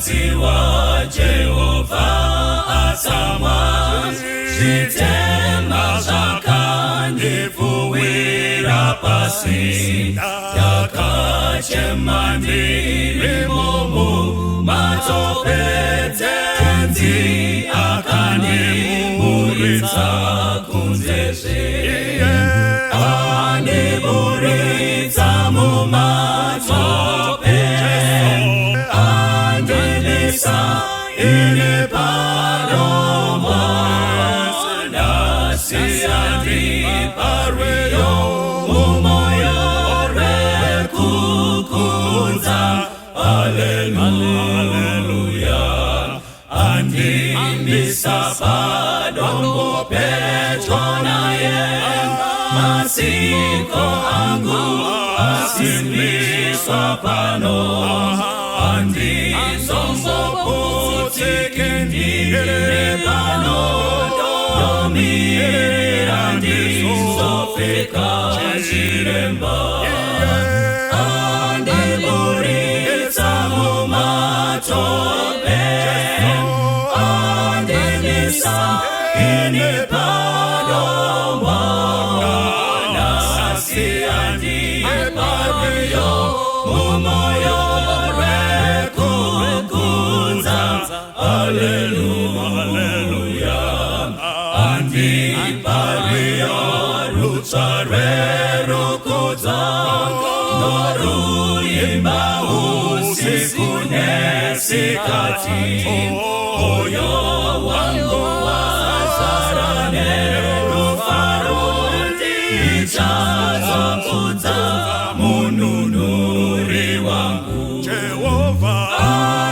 Ndabatsiwa Jehovha atsamwa zvitema zvakandipfuwira pasi ndakachema ndirimo mumatope tenzi akandiburitsa kunze zve andiburitsa mumatope andimisa ini padombo nhasi andipa rwiyo mumoyo rwekukudza haleluya andimisa padombo pedyo naye masiko angu asimbiswa pano handizomboputsiki ndiri pano ndomirira ndizopfeka chiremba andiburitsa mumatope andimisa ini padombo nhasi andipa rwiyo mumoyo rwekukudza haleluya andipa rwiyo rutsva rwerukudzo noruimba usiku nesikati moyo wangu wazara nerufaro ndichazokudza mununuri wangu Jehovha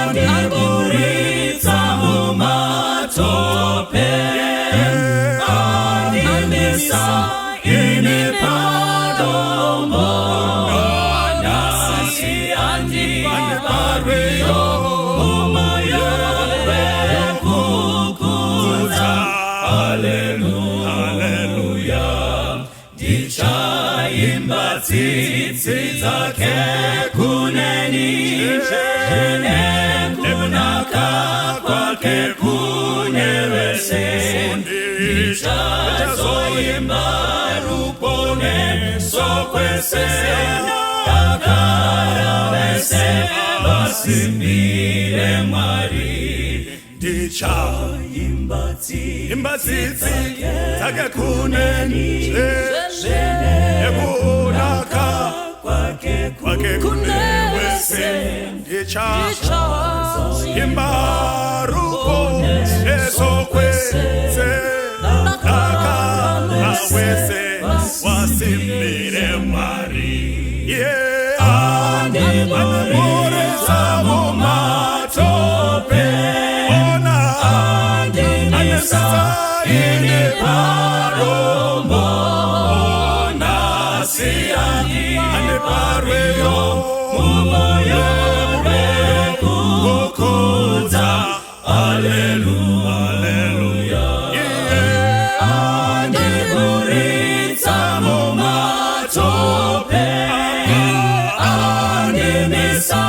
andiburitsa mumatope andimisa ini padombo nhasi andipa rwiyo mumoyo rwekukudza haleluya ndichaimba tsitsi dzake kuneni nekunaka kwake kune vese ndichazoimba ruponeso kwese dakara vese vasimbire Mwari ndichaimba imba tsitsi dzake kuneni nekunaka kwake kwake kune wese ndichaimba ruponeso kwese dakara wese wasimbire Mwari yeah andiburitsa mumatope ona andimisa ini padombo nhasi andipa rwiyo mumoyo rwekukudza haleluya andiburitsa mumatope andimisa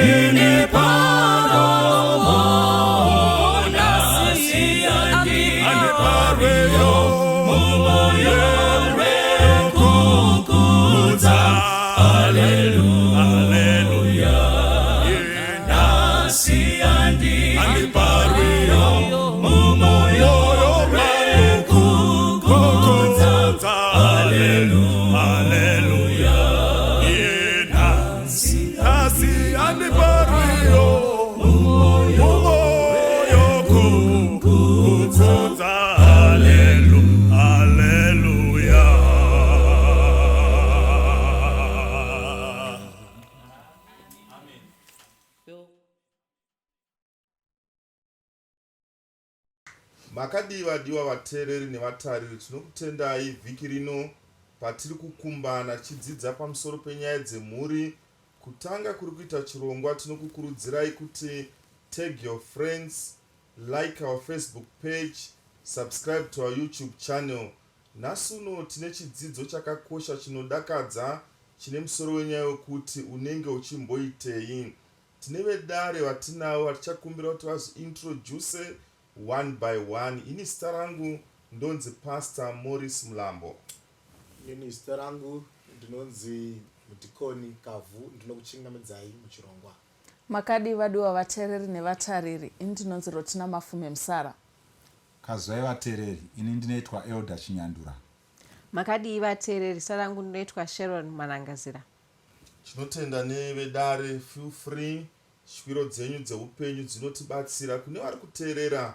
ini padombo nhasi andipa rwiyo mumoyo rwekukudza haleluya nhasi andipa rwiyo mumoyo rwekukudza haleluya nhasi andipa rwiyo mumoyo kukudza haleluya. Makadii vadiwa vateereri nevatariri tinokutendai vhiki rino patiri kukumbana tichidzidza pamusoro penyaya dzemhuri. Kutanga kuri kuita chirongwa tinokukurudzirai kuti tag your friends, like our Facebook page, subscribe to our YouTube channel. Nhasi uno tine chidzidzo chakakosha chinodakadza chine musoro wenyaya wekuti unenge uchimboitei. Tine vedare vatinavo vatichakumbira kuti vazviintroduce one by one. Ini zita rangu ndonzi Pastor Morris Mlambo. Ini zita rangu ndinonzi Mudhikoni Kavhu, ndinokuchingamidzai muchirongwa. Makadii vadiwa vateereri nevatariri, ini ndinonzi Rotina Mafume Musara. Kazwai vateereri, ini ndinoitwa Elder Chinyandura. Makadii vateereri, zita rangu ndinoitwa Sharon Manangazira. Tinotenda nevedare, feel free, shwiro dzenyu dzeupenyu dzinotibatsira. Kune vari kuteerera,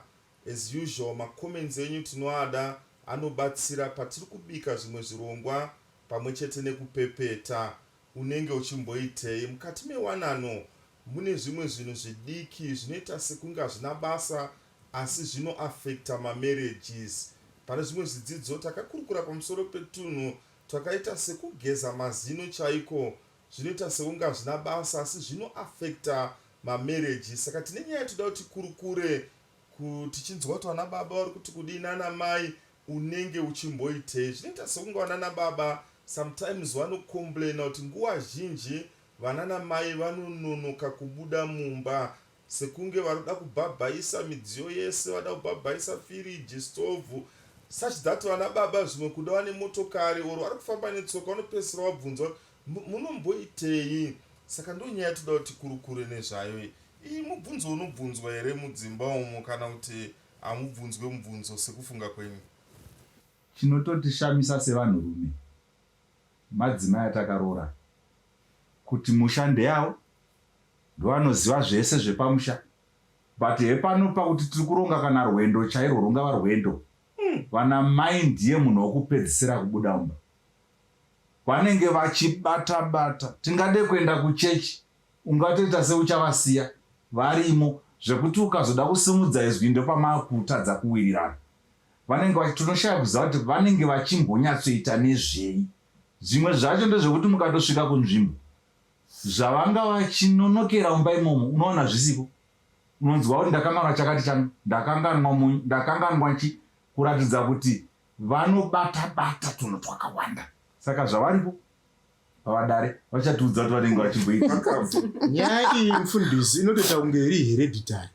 as usual, macomments enyu tinoada, anobatsira patiri kubika zvimwe zvirongwa pamwe chete nekupepeta. Unenge uchimboitei? Mukati mewanano mune zvimwe zvinhu zvidiki zvinoita sekunge hazvina basa asi zvinoaffecta mamarriages. Pane zvimwe zvidzidzo takakurukura pamusoro petunhu twakaita sekugeza mazino chaiko zvinoita sekunge hazvina basa asi zvinoaffecta mamarriages. Saka tine nyaya yatoda kuti tikurukure tichinzwa kuti vana baba vari kuti kudii nana mai unenge uchimboitei. Zvinoita sekunge vanana baba sometimes vanocomplaina kuti nguva zhinji vanana mai vanononoka kubuda mumba sekunge varikuda kubhabhaisa midziyo yese, vada kubhabhaisa firiji, stovhu, such that vana baba zvimwe kuda vane motokari or vari kufamba netsoka vanopedzisira vabvunzwa munomboitei. Saka ndonyaya yatoda kuti tikurukure nezvayo iyi. Mubvunzo unobvunzwa here mudzimba umu kana kuti hamubvunzwe mubvunzo sekufunga kwenyu? Chinototishamisa sevanhurume madzimai atakaroora kuti musha ndeyawo, ndovanoziva zvese zvepamusha, but hepano pakuti tiri kuronga kana rwendo chairwo rungava rwendo, vana mai ndiye munhu wokupedzisira kubuda mumba. Vanenge vachibata bata, tingade kuenda kuchechi ungatoita seuchavasiya varimo, zvekuti ukazoda kusimudza izwi ndopamakutadza kuwirirana. Vanenge tinoshaya kuziva kuti vanenge vachimbonyatsoita nezvei. Zvimwe zvacho ndezvekuti mukatosvika kunzvimbo zvavanga vachinonokera mumba imomo unowana zvisiko. Unonzwa kuti ndakanganwa chakati chano, ndakanganwa munyu, ndakanganwa chi, kuratidza kuti vanobata bata tunhu twakawanda. Saka zvavaripo pavadare vachatiudza kuti vanenge vachimboita. Nyaya iyi mufundisi inotoita kunge iri hereditary,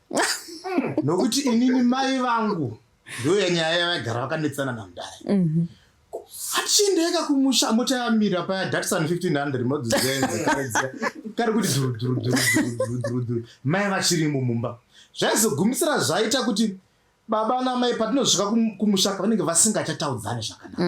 nokuti inini mai vangu ndoya nyaya yavaigara vakanetsana namudare. Atichiendeka kumusha mota yamira paya Datsun 1500 modzizenze kare dziya kari kuti dhuru dhuru dhuru dhuru dhuru dhuru, mai vachirimo mumba. Zvaizogumisira zvaita kuti baba namai patinosvika kumusha vanenge vasingachataudzani zvakanaka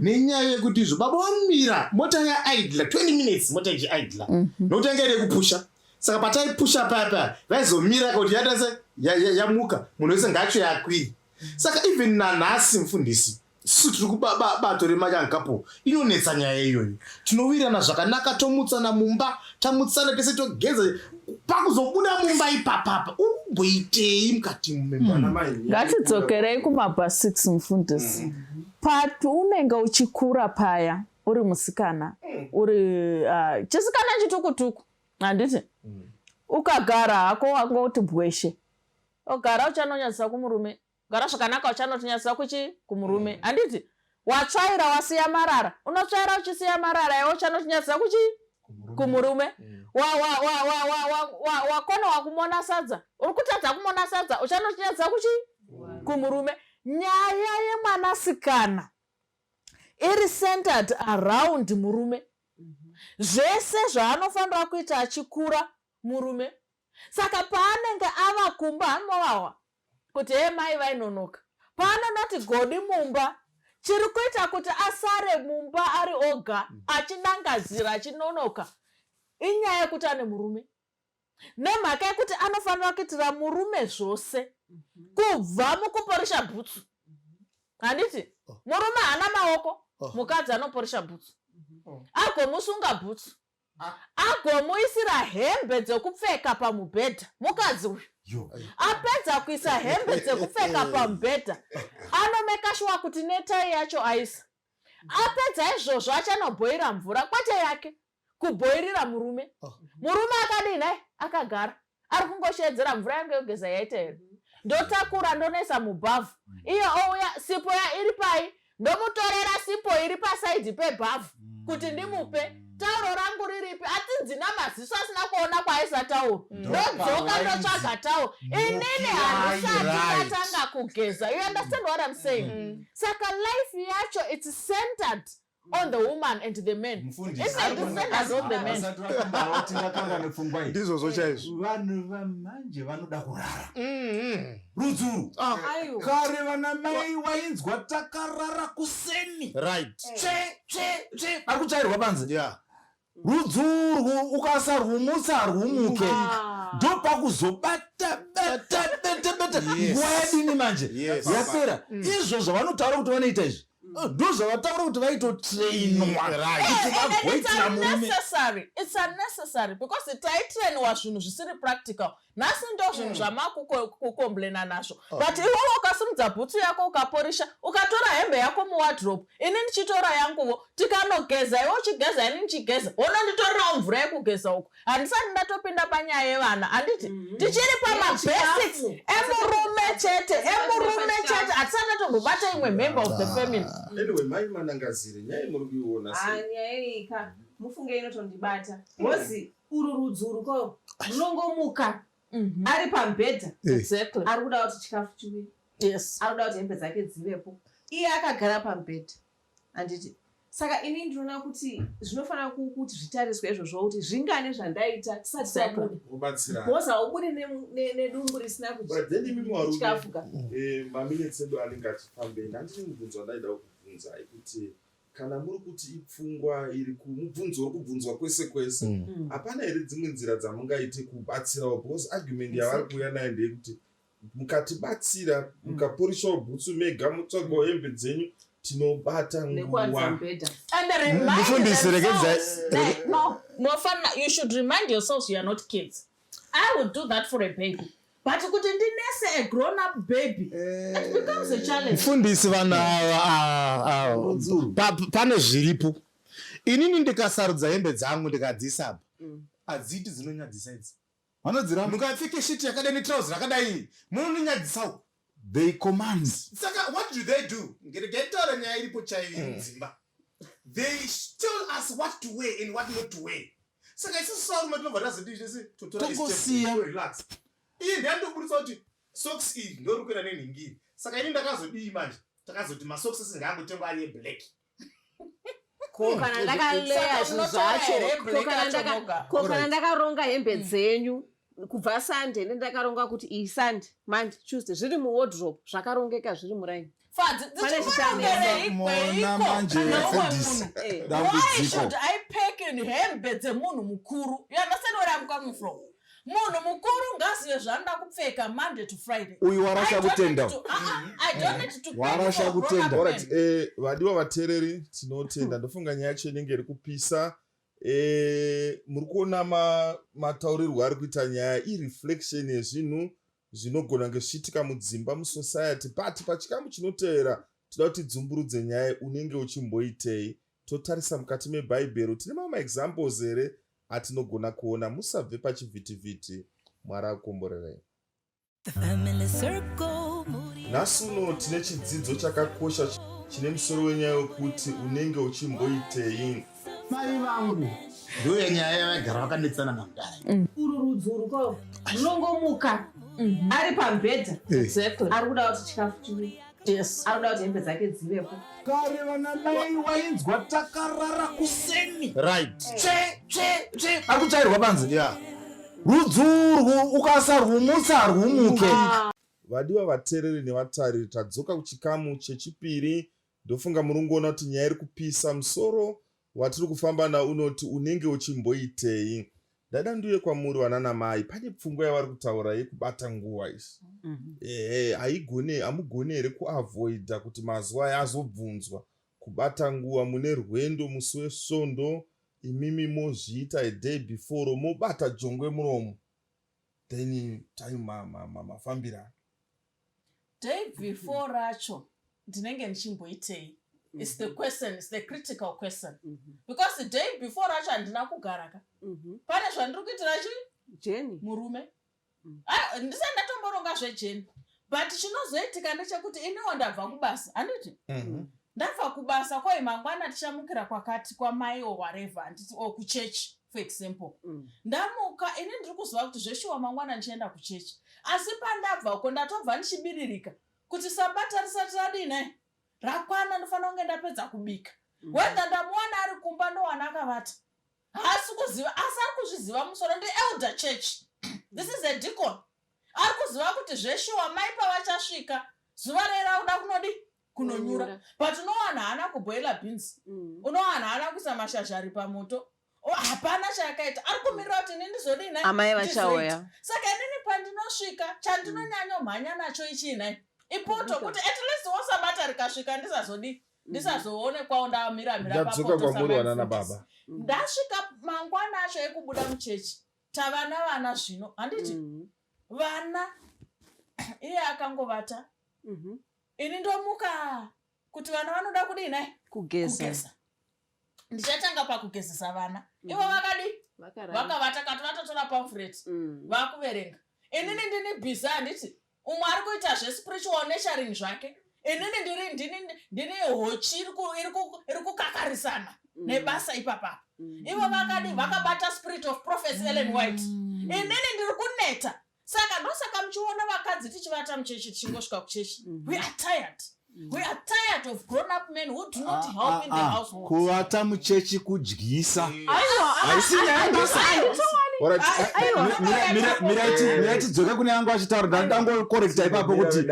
nenyaya yekuti izvo baba vamira mota yaidla 20 minutes, mota ichiidla nokuti yanga iri yekupusha. Saka pataipusha paya paya vaizomira kuti yatase yamuka, munhu wese ngacho yakwiri. Saka even nanhasi mufundisi, isu tiri kubato remayoung couple, inonetsa nyaya iyoyo. Tinowirirana zvakanaka, tomutsana mumba, tamutsana tese togeza, pakuzobuda mumba ipapapa uri kumboitei mukati memba? Ngatidzokerei kumabasics, mufundisi. Pati unenge uchikura paya uri musikana, uri chisikana chitukutuku, handiti? Ukagara hako wangoti bweshe, ogara uchanonyadzisa kumurume, gara zvakanaka uchanotinyadzisa kuchi kumurume, handiti? Watsvaira wasiya marara, unotsvaira uchisiya marara, iwe uchanotinyadzisa kuchi kumurume. Wakona wakumona sadza, uri kutadza kumona sadza, uchanotinyadzisa kuchi kumurume. Nyaya yemwanasikana iri centered around murume. Zvese zvaanofanira kuita achikura murume. Saka paanenge ava kumba anovahwa kuti he mai vainonoka, paanonoti godi mumba, chiri kuita kuti asare mumba ari oga achinangazira achinonoka inyaya yekuti ane murume, nemhaka yekuti anofanira kuitira murume zvose kubva mukuporisha bhutsu, handiti? Murume haana maoko. Mukadzi anoporisha bhutsu, agomusunga bhutsu, agomuisira hembe dzekupfeka pamubhedha. Mukadzi uyu apedza kuisa hembe dzekupfeka pamubhedha, anomeka sure kuti netai yacho aisa. Apedza izvozvo, achanobhoira mvura, kwete yake, kubhoirira murume. Murume akadii nai? Akagara ari kungoshedzera, mvura yangu yogeza yaita here? Ndotakura ndonoisa mubhavhu. Iye ouya, sipo ya iri pai? Ndomutorera sipo iri pasaidhi pebhavhu kuti ndimupe. Tauro rangu riripi? Atinzina maziso asina kuona kwaaisa tauro. Ndodzoka Ndopawainzi ndotsvaga tauro. Inini mukirai. handisati Right. ndatanga kugeza. You understand what I'm saying? Saka life yacho, it's centered on the woman and the man. Mufundisi, It's like the centered on the man. vasati vakambawo tingakanga nepfungwa iyi. Ndizvozvo chaizvo. Vanhu vamanje vanoda kurara rudzuru. Aiwa. Kare vana mai wainzwa takarara kuseni, tsve tsve tsve, vari kutsvairwa panze. Rudzurwu ukasarwumutsa harwumuke. Ndopakuzobata bata bete bete. Nguva yadini manje? Yapera. Izvo zvavanotaura kuti vanoita izvi, ndo zvavataura kuti vaitotrainwa kuti And it's vagoitira murume. unnecessary. It's unnecessary because taitrainwa zvinhu zvisiri practical. Nhasi ndo zvinhu zvamakukomblena nazvo, but iwewe ukasimudza bhutsu yako, ukaporisha, ukatora hembe yako muwardrobe, ini ndichitora yanguvo, tikanogeza, iwe uchigeza, ini ndichigeza, wononditorerawo mvura yekugeza uku. Handisati ndatopinda panyaya yevana, handiti? Tichiri pamabasics emurume chete, emurume chete. Hatisati tatombobata imwe member of the family. Anyway, mai Manangazire, nyaya muri kuiona Ah, sei? nyaya iyi ka, mufunge, inotondibata hozi. Uru rudzuru ko runongomuka ari pamubhedha. Ari kuda kuti chikafu chiuye. Ari kuda kuti hembe dzake dzivepo, iye akagara pamubhedha, handiti? Saka ini ndinoona kuti zvinofanira kuti zvitariswe izvozvo, kuti zvingane zvandaita tisati tabuda. Kubatsirana. Because haubudi nedumbu risina But then imi varume, chikafu ka. Maminitsi edu anenge achifambei. Handini mubvunzo wandaida kukubvunzai kuti kana muri kuti ipfungwa iri kumubvunzo uri kubvunzwa kwese kwese, hapana here dzimwe nzira dzamungaite kubatsirawo? Because argument yavari kuuya nayo ndeyekuti mukatibatsira, mukaporishawo bhutsu mega, mutsvagawo hembe dzenyu, tinobata Nekuwanza nguva. mubhedha. And remind Mufundisi, themselves that, no, mofana, you should remind yourselves you are not kids. I would do that for a baby. But kuti ndinese a grown up baby, it becomes a challenge. Mufundisi, vanhu ava pane zviripo. Inini ndikasarudza hembe dzangu, ndikadziisa apa, hadziiti, dzinonyadzisa idzi. Vanodziramba. Mukapfeke shiti yakadai netrauzi rakadai, munonyadzisa. They command. Saka what do they do? Ngeregai nyaya iripo chaiyo iri mudzimba. They tell us what to wear and what not to wear. Saka isusu sarume tinobva tazodii chese? Totora a step, Tongosiya. to relax. Iye ndiandoburitsa kuti socks iyi ndori kuenda nenhingi iyi. Saka ini ndakazodii manje? Takazoti masocks ese ngaangotengwa ari eblack. Ko kana ndakaleya Saka zvinhu munotora zvacho, here ko black kana acho moga? ko kana ndakaronga hembe dzenyu kubva Sunday, ndakaronga kuti iyi Sunday, Monday, Tuesday, zviri muwardrobe, zvakarongeka, zviri muraini. Fadzi, Pane dzichimborongerei Mona manje, kweiko mufundisi, munhu? Eh. Why dambudziko should I pack in hembe dzemunhu mukuru? You understand where I'm coming from? Munhu mukuru ngazive zvaanoda kupfeka Monday to Friday. Uyu warasha I don't kutenda. need to- I don't need to pack Warasha for kutenda. grown-up Alright, men. vadiwa vateereri, tinotenda. Ndofunga nyaya yacho inenge iri kupisa. Muri kuona mataurirwo ari kuita nyaya, ireflection yezvinhu zvinogona kunge zvichiitika mudzimba, musociety. But pachikamu chinotevera toda kuti dzumburudze nyaya, unenge uchimboitei. Totarisa mukati mebhaibheri, tine mamwe maexamples here atinogona kuona? Musabve pachivhitivhiti. Mwari akukomborerei. The family circle. Nhasi uno tine chidzidzo chakakosha chine musoro wenyaya wekuti unenge uchimboitei. Mai vangu ndiyo nyaya yavaigara vakanetsana namudara. Uru rudzuru ko runongomuka ari pamubhedha. Ari kuda kuti chikafu chiuye. Ari kuda kuti hembe dzake dzivepo. Kare vana mai wainzwa takarara kuseni, tsve tsve tsve, vari kutsvairwa panze. Rudzurwu ukasarwumutsa harwumuke. Vadiwa vateereri nevatariri, tadzoka kuchikamu chechipiri. Ndofunga muri kungoona kuti nyaya iri kupisa. Musoro watiri kufamba nawo unoti unenge uchimboitei. Ndada ndiuye kwamuri vanana mai. Pane pfungwa yavari kutaura yekubata nguva izvi. Ehe, haigone, hamugoni here kuavoida kuti mazuva aya azobvunzwa kubata nguva? Mune rwendo musi wesvondo, imimi mozviita a day before, mobata jongwe muromo, then time mafambirano. Day before racho ndinenge ndichimboitei is the question, is the critical question, because the day before racho handina kugara ka. Pane zvandiri kuitira chi Jeni. murume. Ah, ndisati ndatomboronga zvejeni, but chinozoitika ndechekuti iniwo ndabva kubasa, handiti? Ndabva kubasa koi mangwana tichamukira kwakati kwamai or whatever handiti or kuchechi for example. Ndamuka ini ndiri kuziva kuti zveshuwa mangwana ndichaenda kuchechi. Asi pandabva uko ndatobva ndichibiririka kuti sabata risati radii nhai rakwana ndofanira kunge ndapedza kubika. Whether ndamuwana ari kumba ndowana akavata. Haasi kuziva asi ari kuzviziva musoro ndi elder church. This is a deacon. Ari kuziva kuti zveshuwa mai pavachasvika zuva rera kuda kunodi kunonyura. But unowana haana kuboila beans. Unowana haana kuisa mashazhari pamoto. Hapana chaakaita. Ari kumirira kuti ini ndizodii nhai? Amai vachauya. Saka inini pandinosvika chandinonyanyomhanya nacho ichii nhai? Ipoto kuti at least wosabata rikasvika ndisazodii? Ndisazoonekwawo ndamira-mira Ndadzoka papoto kwamuri samai vana mufundisi. nababa. Ndasvika mangwana acho ekubuda muchechi. Tava navana zvino, handiti? Vana iye akangovata. Ini ndomuka kuti vana vanoda kudii nhai? Kugeza. Kugeza. Ndichatanga pakugezesa vana. Ivo vakadii? Vakavata kati vatotora pamphlet. Vakuverenga. Inini ndini busy handiti? Umwe ari kuita zvespiritual nurturing zvake. Inini ndiri ndini ndini hochi iri kukakarisana nebasa ipapa. Ivo vakadii? Vakabata spirit of prophecy Ellen White. Inini ndiri kuneta. Saka ndosaka muchiona vakadzi tichivata muchechi tichingosvika kuchechi. We are tired. We are tired of grown-up men who do not help in the household. Kuvata muchechi kudyisa. Aiwa, Haisi nyaya yebasa. Mirai tidzoke kune yangu achitaura ndangokorekta ipapo kuti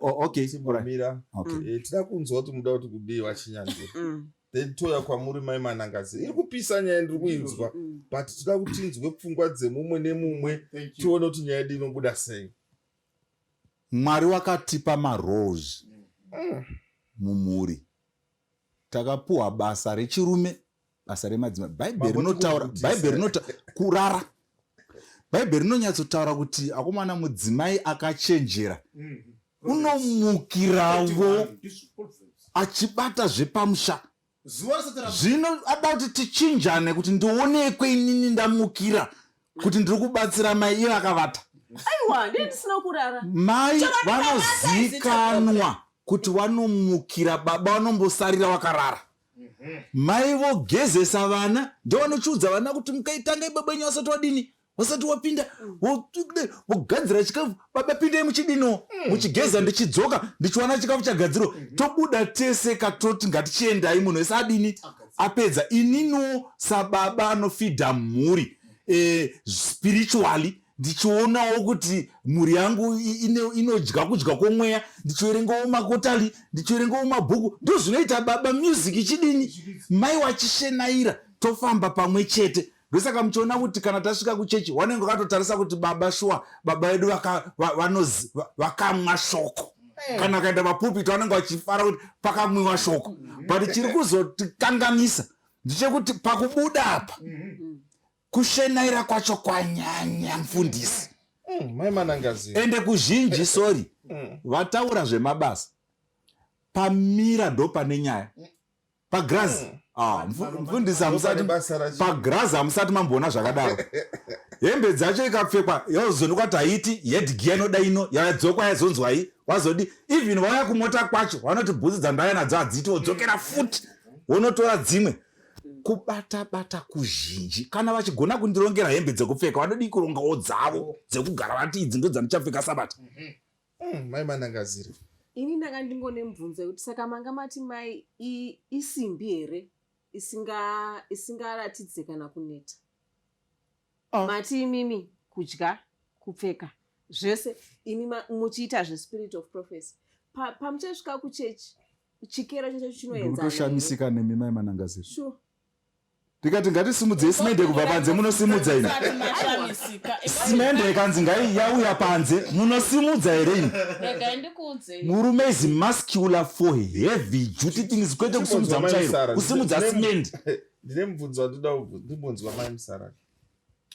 okay, Timbomira. Okay. Tida kunzwa kuti muda kuti kudii vachinyandura. Then touya kwamuri mai Manangazi. Iri kupisa nyaya ndiri kuinzwa. But tida kuti tinzwe pfungwa dzemumwe nemumwe tione kuti nyaya yedu inobuda sei. Mwari wakatipa maroles mumhuri. Takapuwa basa rechirume, basa remadzimai. Bhaibheri rinotaura, Bhaibheri rinotaura kurara. Bhaibheri rinonyatsotaura kuti akomana mudzimai akachenjera unomukirawo achibata zvepamusha. Zvino ada kuti tichinjane kuti ndionekwe inini ndamukira kuti ndiri kubatsira mai iye akavata. Aiwa, ndiye ndisina kurara. Mai vanozikanwa kuti vanomukira baba vanombosarira vakarara. Mai vogezesa vana ndovanochiudza vana kuti mukaitanga baba wenyu vasati vadini vasati wapinda vogadzira chikafu baba pindai muchidino muchigeza ndichidzoka ndichiwana chikafu chagadzirwa tobuda tese katoti ngatichiendai munhu wese adini apedza. Ininiwo sababa anofidha mhuri spiritually ndichionawo kuti mhuri yangu inodya kudya kwomweya, ndichiverengawo makotali, ndichiverengawo mabhuku. Ndozvinoita baba, music ichidini, mai wachishenaira, tofamba pamwe chete. Ndosaka muchiona kuti kana tasvika kuchechi vanenge vakatotarisa kuti baba shuwa baba vedu vakamwa shoko. Kana vakaenda papulpit vanenge vachifara kuti pakamwiwa shoko. But chiri kuzotikanganisa ndechekuti pakubuda apa kushenaira kwacho kwanyanya mufundisi. Mai Manangazi. Ende kuzhinji sorry vataura zvemabasa pamira ndo pane nyaya. Pagrazi mufundisi hamusati pagrazi hamusati mamboona zvakadaro. Hembe dzacho ikapfekwa yazoonekwa kuti haiti headgear inoda ino yadzokwa yazonzwai wazodi even vauya kumota kwacho vanoti bhutsu dzandauya nadzo hadziiti wodzokera futi wonotora dzimwe. Kubata bata kuzhinji kana vachigona kundirongera hembe dzekupfeka vanodii kurongawo dzavo dzekugara vati idzi ndo dzandichapfeka sabata. Mai Manangazire. Ini ndanga ndingone mubvunzo yekuti saka manga mati mai isimbi here isingaratidze kana kuneta? Mati imimi kudya, kupfeka, zvese imi muchiita zvespirit of prophecy. Pamuchasvika kuchechi chikero chacho chinoenzana. Ndikutoshamisika nemi mai Manangazire. Sure. Ndikati ngatisimudzei simende kubva panze munosimudza ini. Simende ikanzi ngai yauya panze munosimudza here ini? Regai ndikuudzei. Murume is muscular for heavy duty things kwete kusimudza muchairo, kusimudza simende. Ndine mubvunzo wandoda ndimbonzwa mai Musara.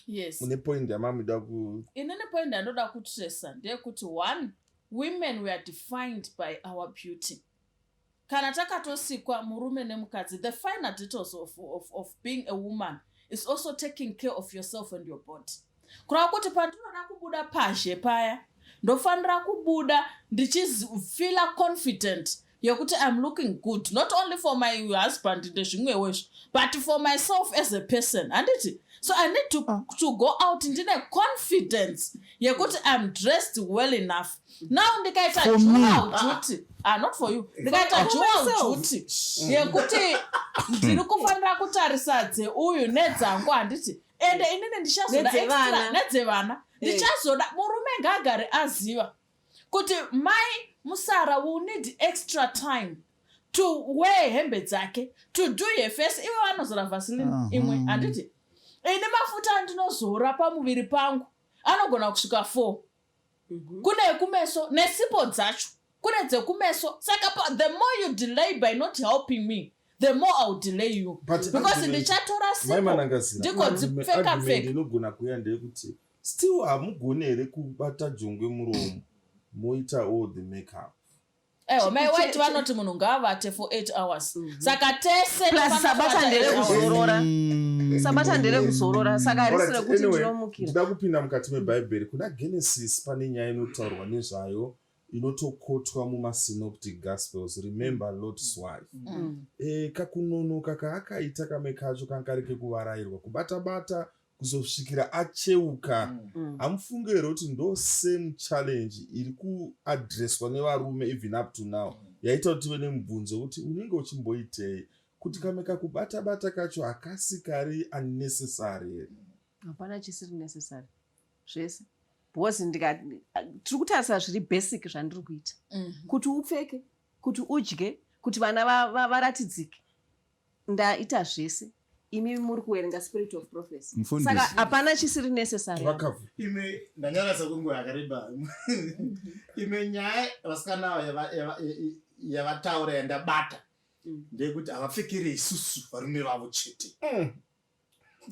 Yes. Mune point yamamuda ku Inini point yandoda kutresa ndeyekuti one, women we are defined by our beauty. Kana takatosikwa murume nemukadzi, the finer details of being a woman is also taking care of yourself and your body. Kureva kuti pandinoda kubuda pazhe paya, ndofanira kubuda ndichifeela confident. Yekuti I'm looking good, not only for my husband ndezvimwewo izvo, but for myself as a person, handiti? So I need to go out ndine confidence yekuti I'm dressed well enough. Now ndikaita For me. dual duty, ah, not for you, ndikaita dual duty yekuti ndiri kufanira kutarisa dzeuyu nedzangu, handiti? Ende inini ndichazoda Nedzevana. extra nedzevana. Ndichazoda murume ngaagare aziva kuti mai Musara will need extra time to wear hembe dzake, to do her face. Ivo vanozora Vaseline imwe, handiti? Ini mafuta andinozora pamuviri pangu anogona kusvika 4. Kune ekumeso nesipo dzacho, kune dzekumeso. Saka the more you delay by not helping me, the more I will delay you, But because ndichatora Mai sipo Manangazira, ndigodzipfeka argument pfeka. inogona kuuya ndeyekuti still hamugoni here kubata jongwe muromo, moita all the makeup? Aiwa, mai White vanoti munhu ngaavate for 8 hours, saka tese Plus tofanira Sabata kuvata 8 hours. nderekuzorora. Sabata nderekuzorora, saka harisi Alright, rekuti anyway, ndinomukira. ndida kupinda mukati mebhaibheri. Kuna Genesis pane nyaya inotaurwa nezvayo, inotokotwa mumasynoptic gospels. Remember Lot's wife? Kakunonoka kaakaita kamwe kacho kanga kari kekuvarayirwa, kubata-bata kuzosvikira acheuka. Hamufungi here kuti ndo same challenge iri kuadreswa nevarume even up to now, yaita kuti tive nemubvunzo wekuti unenge uchimboitei, kuti kamwe kakubata-bata kacho hakasi kari unnecessary here? Hapana chisiri necessary, zvese, because ndika tiri kutarisa zviri basic zvandiri kuita, kuti upfeke, kuti udye, kuti vana varatidzike, ndaita zvese. Imi muri kuverenga Spirit of Prophecy. Mufundisi. Saka hapana chisiri necessary. Vakabva. Ime ndanyaradza kwenguva yakareba. Ime nyaya vasikana ava yavataura yandabata ndeyekuti havapfekere isusu varume vavo chete.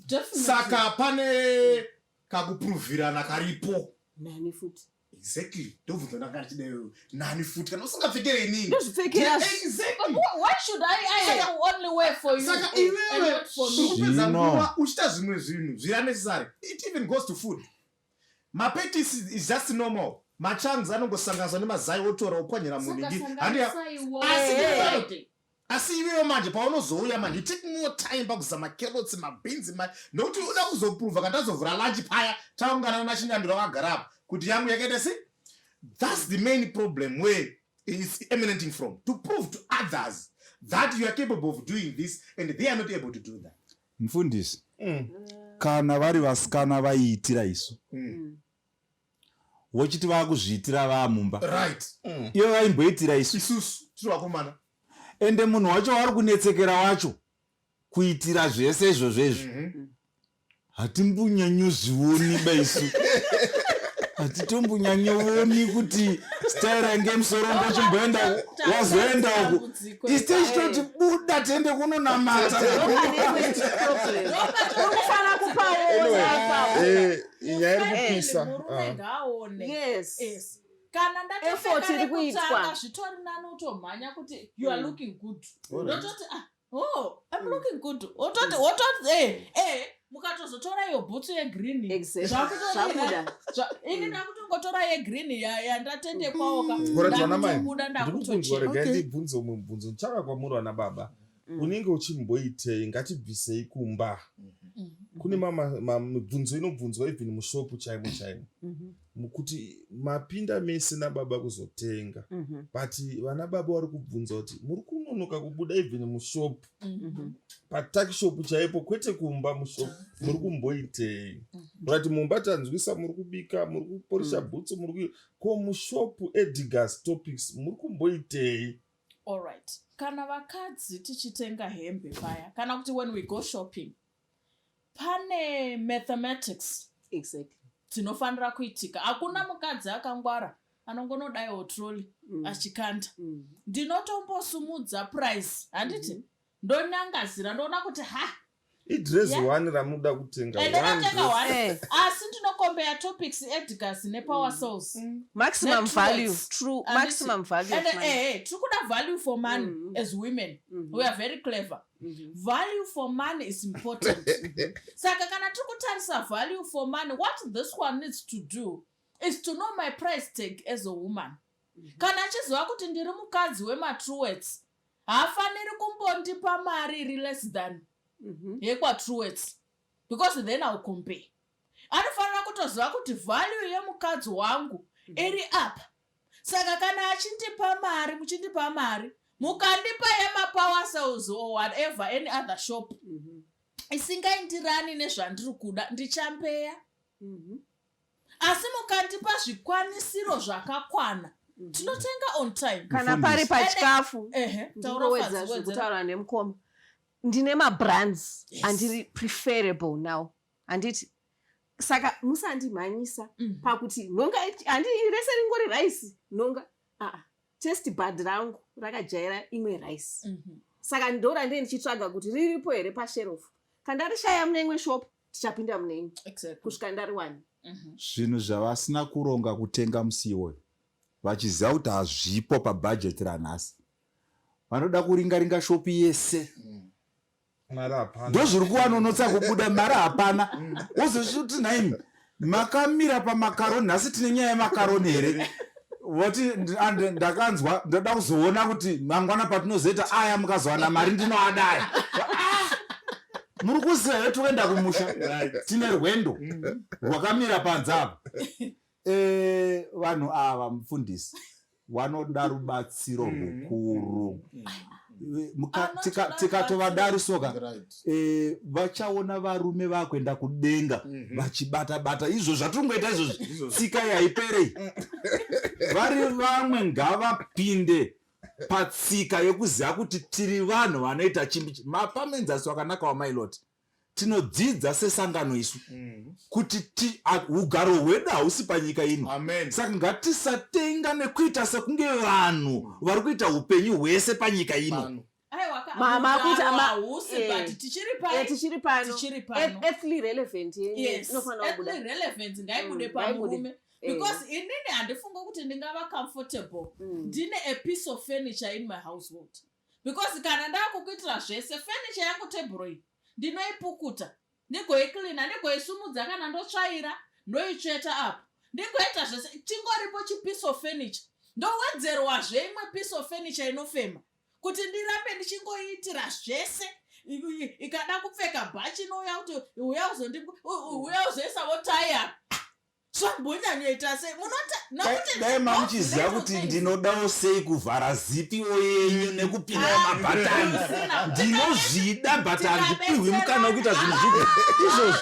Definitely. Saka pane kakupuruvhirana karipo. Nani futi? Exactly, ndobvunza ndanga ndichidayo, nani futi kana usingapfekere inini? Ndozvipfekera. Exactly. Why should I only wear for you Saka and iwewe not for me? uri kupedza Zvino. nguva uchiita zvimwe zvinhu zviri unnecessary. It even goes to food. Mapetisi is just normal, machangs anongosanganiswa nemazai, otora opwanyira munhu. Asi iwewe manje paunozouya manje, you take more time pakuzama carrots, mabhinzi, nokuti uda kuzoprova kana tazovhura lunch paya, taungana nachinyandura wakagara apa, kuti yangu yakaita sei. That's the main problem, where it's emanating from, to prove to others that you are capable of doing this and they are not able to do that. Mufundisi, kana vari vasikana vaiitira isu, vochiti vaakuzviitira vaamumba, ivo vaimboitira isu? Isusu tiri vakomana. Ende munhu wacho wari kunetsekera wacho kuitira zvese izvozvo izvo, hatimbonyanyozvioni baisu, hatitombonyanyooni kuti staira ngemusoro ngochimboenda, wazoenda uku, isi tichitoti buda tiende kunonamata. Uri kufanira kupaona ipapo. Nyaya iri kupisa. Murume Ah. ngaaone. Yes. Yes. Kana Effort iri kuitwa. ndatopfeka zvitori nani utomhanya kuti you are looking good. Ndototi, "Ah, oh, I'm looking good." Wototi mukatozotora iyo bhutsu yegreen. Zvabuda. Ini ndakutongotora yegreen yandatendekwawoka. Alright, vana mai, Ndakutobuda, ndiri kukunzwa. ndakutochena. Regai ndibvunze umwe mubvunzo. Ndichauya kwamuri vana baba. Unenge uchimboitei? Ngatibvisei kumba. Kune mibvunzo inobvunzwa even mushopu chaimo chaimo, kuti mapinda mese nababa kuzotenga, but vana baba vari kubvunza kuti muri kunonoka kubuda even mushopu, patakishopu chaipo, kwete kumba, mushopu, muri kumboitei? Murati mumba tanzwisa, muri kubika, muri kuporisha bhutsu, muri ko mushopu, Edgars, Topics, muri kumboitei? Alright, kana vakadzi tichitenga hembe paya, kana kuti when we go shopping, pane mathematics dzinofanira kuitika. Hakuna mukadzi akangwara anongonodaiwo trolley achikanda. Ndinotombosumudza price, handiti? Ndonyangazira, ndoona kuti ha Idress one ramunoda kutenga. Ende One ndatenga dress. one. Eh. Asi ndinokombeya Topics, Edgars nePower Sales. Maximum Networks. value, true. Handiti? Maximum value of And money. tiri kuda value for money. As women, we are very clever. Value for money is important. Saka kana tiri kutarisa value for money, what this one needs to do is to know my price tag as a woman. Kana achiziva kuti ndiri mukadzi wemaTruworths, haafaniri kumbondipa mari iri less than yekwaTruworths, because then I'll compare. Anofanira kutoziva kuti value yemukadzi wangu iri apa. Saka kana achindipa mari, muchindipa mari, mukandipa yemaPower Sales or whatever, any other shop isingaindirani nezvandiri kuda, ndichampeya. Asi mukandipa zvikwanisiro zvakakwana, tinotenga on time. Kana pari pachikafu, Ehe, taura. ndinowedza. Fadzi, wedzera. Zvekutaura nemukoma, ndine mabrands andiri preferable now, handiti? Saka musandimhanyisa pakuti nhonga, handi rese ringori rice nhonga. Aa, taste bud rangu rakajaira imwe rice. Saka ndo randee ndichitsvaga kuti riripo here pasherofu. Kana ndarishaya mune imwe shop, tichapinda mune imwe kusvika ndariwana. Zvinhu zvavasina kuronga kutenga musi iwoyo, vachiziva kuti hazvipo pabhajeti ranhasi, vanoda kuringaringa shopu yese. Mari hapana. Ndozviri kuvanonotsa kubuda mari hapana. Wozosviti, "Nhaimi, makamira pamakaroni nhasi, tine nyaya yemakaroni here?" Voti, "Ndakanzwa, ndoda kuzoona kuti mangwana patinozoita aya, mukazowana mari ndinoadaya." Ah! Muri kuziva here, toenda kumusha, tine rwendo rwakamira panze apa. Vanhu ava, mufundisi, vanoda rubatsiro rukuru. Anotoda. Tikatovadarisoka, vachaona varume vakuenda kudenga vachibata bata izvo zvatingoita izvozvi. Tsika yaiperei. Vari vamwe ngavapinde patsika yekuziva kuti tiri vanhu vanoita chimbi. Mapamenzaso akanaka wamailoti, tinodzidza sesangano isu kuti ugaro hwedu hausi panyika ino. Amen. Saka ngatisatenga nekuita sekunge vanhu vari kuita upenyu hwese panyika ino. Pano. Aiwa ka, Makuita ugaro hausi, but tichiri pai? Tichiri pano. Tichiri pano. Earthly relevant yenyu Yes, inofanira kubuda. earthly relevance ngaibude Ngaibude. pamurume, because inini handifungi kuti ndingava comfortable ndine a piece of furniture in my household, because kana ndakukuitira zvese, furniture yangu, tebhuro iyi ndinoipukuta, ndigoicleana, ndigoisumudza, kana ndotsvaira, ndoitsveta apo, ndigoita zvese. Chingoripo chipiece of furniture, ndowedzerwazve imwe piece of furniture inofema kuti ndirambe ndichingoiitira zvese. Ikada kupfeka bhachi, inouya kuti uya uya uzoisawo tai apa. Zvambonyanyoita sei munota nokuti Dai mamuchiziva kuti ndinodawo sei kuvhara zipiwo yenyu nekupinda mabhatani. Ndinozvida, but handipihwi mukana wekuita zvinhu zvipi izvozvo.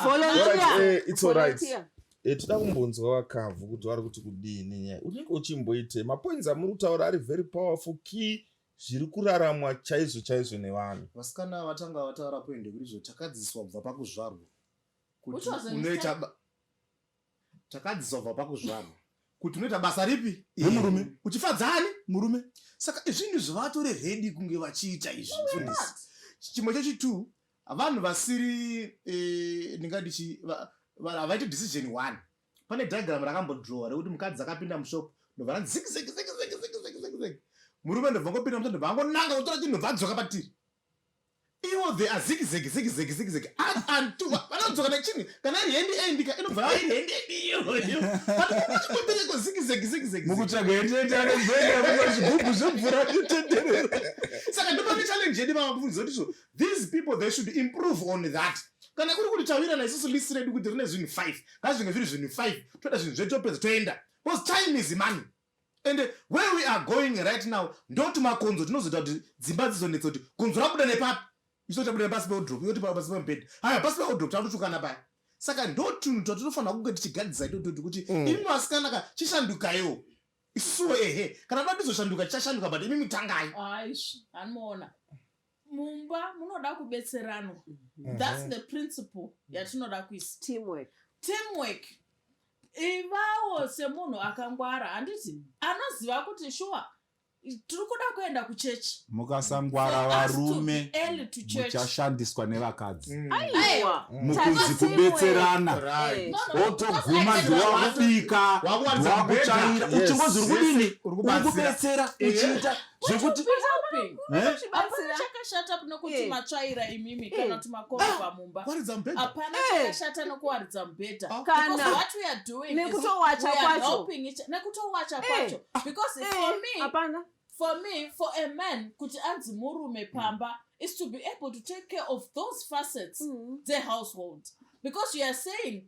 Volunteer. Alright, it's alright. Volunteer. Toda kumbonzwa vakavhu kuti vari kuti kudii nenyaya. Unenge uchimboite mapoints amuri kutaura ari very powerful, key, zviri kuraramwa chaizvo chaizvo nevanhu. Vasikana vatanga vataura point yekuti izvo takadzidziswa kubva pakuzvarwa kuti Which was a unoita takadzidziswa kubva pakuzvarwa kuti unoita basa ripi? Remurume. Uchifadzani? Murume. Saka zvinhu zvavatore ready kunge vachiita izvi, mufundisi. Chimwe chechitu, vanhu vasiri ndingati havaiti decision one. Pane diagram rakambodrowa rekuti mukadzi akapinda mushop, ndobva ranzi zig zig zig zig zig zig zig zig. Murume ndobva ngopinda mushop, ndobva angonanga kutora chinhu, ndobva adzoka patiri. Ivo they are zig zig zig zig zig zig and two, vanodzoka nechinhu. Kana iri hand end ka, inobva iri hand end iyoyo, but uchimbotereko zig zig zig zig. Mukutsvaga endende anengoenda zvigubhu zvemvura chitenderera. Saka ndopane challenge yedu, vamabvunzo kuti so these people, they should improve on that. Kana kuri kuti tawirana isusu list redu kuti rine zvinhu 5, ngazvinge zviri zvinhu 5. Toda zvinhu zvedu, topedza, toenda, because time is money, and where we are going right now, ndoti makonzo tinozoita kuti dzimba dzizonetsa kuti gonzo rabuda nepapi. Isu tabuda nepasi pewardrobe, yoti pasi pemubhedha. Haya, pasi pewardrobe takutotukana paya. Saka ndo tunhu twatinofanira kunge tichigadzisa itototi kuti imi vasikana ka, chishandukaiwo. Isusuwo ehe, kana toda tizoshanduka, tichashanduka, but imi mitangai. Aizvi anoona mumba munoda kubetseranwa. That's the principle yatinoda kuisa. Teamwork. Teamwork. Ivawo semunhu akangwara, handiti, anoziva kuti shuwa tiri kuda kuenda kuchechi. Mukasangwara, varume, muchashandiswa nevakadzi. Aiwa. Mukunzi kubetserana, otoguma ndiwakubika, Wakuwaridza ndiwakutsvaira, mubhedha. uchingozi uri kudini? Uri Uri kubatsira. kubetsera uchiita. Zvekuti Helping. Eh? Hapana chakashata nokuti matsvaira imimi kana kuti makorobha mumba. Waridza mubhedha. Hapana chakashata nokuwaridza mubhedha. Kana. Because what we are doing is Nekutowacha we are kwacho. helping each nekutowacha kwacho. Because for me, Hapana. for me, for a man kuti anzi murume pamba is to be able to take care of those facets dzehousehold. Because you are saying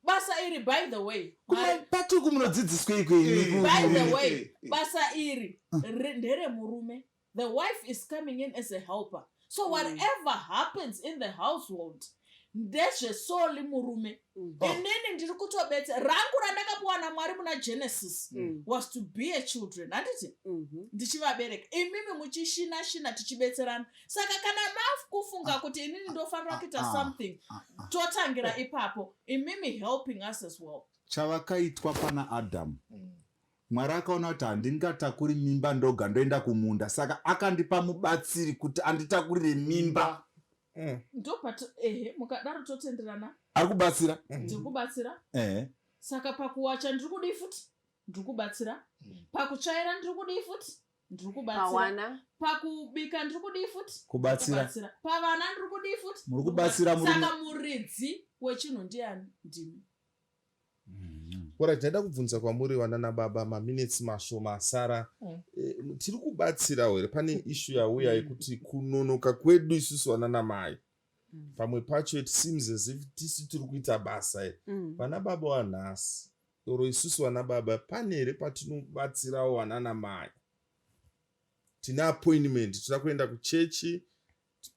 basa iri, by the way, Kumapati munodzidziswa ikweni? By the way, basa iri nderemurume. The wife is coming in as a helper, so whatever happens in the household ndezvesoli murume. Inini ndiri kutobetsa rangu randakapiwa naMwari muna Genesis was to bear children, handiti? Ndichivabereka, imimi muchishina shina, tichibetserana. Saka kana makufunga kuti inini ndofanira kuita something, totangira ipapo, imimi helping us as well. Chavakaitwa pana Adhamu, Mwari akaona kuti handingatakuri mimba ndoga, ndoenda kumunda, saka akandipa mubatsiri kuti anditakurire mimba. Ndopat ehe, mukadaro totenderana. Ari kubatsira. Ndiri kubatsira. Ehe. Saka pakuwacha ndiri kudii futi? Ndiri kubatsira. Pakutsvaira ndiri kudii futi? Ndiri kubatsira. Pawana. Pakubika ndiri kudii futi? Kubatsira. Kubatsira. Pavana ndiri kudii futi? Muri kubatsira murume. Saka muridzi wechinhu ndiani? Ndimi. Ora, tinoda kubvunza kwamuri vanana baba, maminitsi mashoma asara. Tiri kubatsirawo here? Pane issue yauya yekuti kunonoka kwedu isusu vanana mai, pamwe pacho it seems as if tisu tiri kuita basa iri. Vana baba vanhasi, oro isusu vana baba, pane here patinobatsirawo vanana mai? Tine appointment, toda kuenda kuchechi,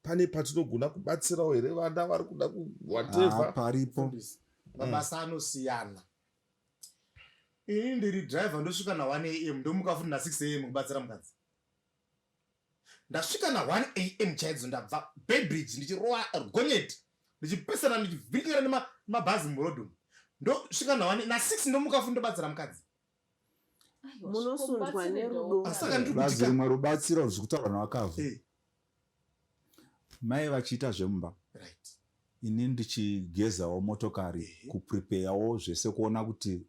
pane patinogona kubatsirawo here vana vari kuda Ah, whatever? paripo. Mabasa anosiyana. Ini ndiri driver, ndosvika na1 am, ndomuka futi na6 am kubatsira mukadzi. Ndasvika na1 am chaidzo, ndabva Beitbridge ndichirova gonyeti, ndichipesana, ndichivhikira nemabhazi murodhi umu. Ndosvika na1, na6 ndomuka futi, ndobatsira mukadzi. Munosundwa nerudo. Saka ndiri Bazi kuti rimwe rubatsiro zviri kutaurwa navakavhu, mai vachiita zvemumba, ini ndichigezawo motokari, kupreparewo zvese, kuona kuti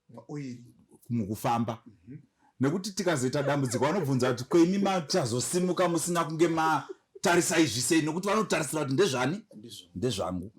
Maoiri. mukufamba, nekuti tikazoita dambudziko vanobvunza kuti kweimi machazosimuka musina kunge matarisa izvi sei? Nekuti vanotarisira kuti ndezvani? Ndizvo. Ndezvangu.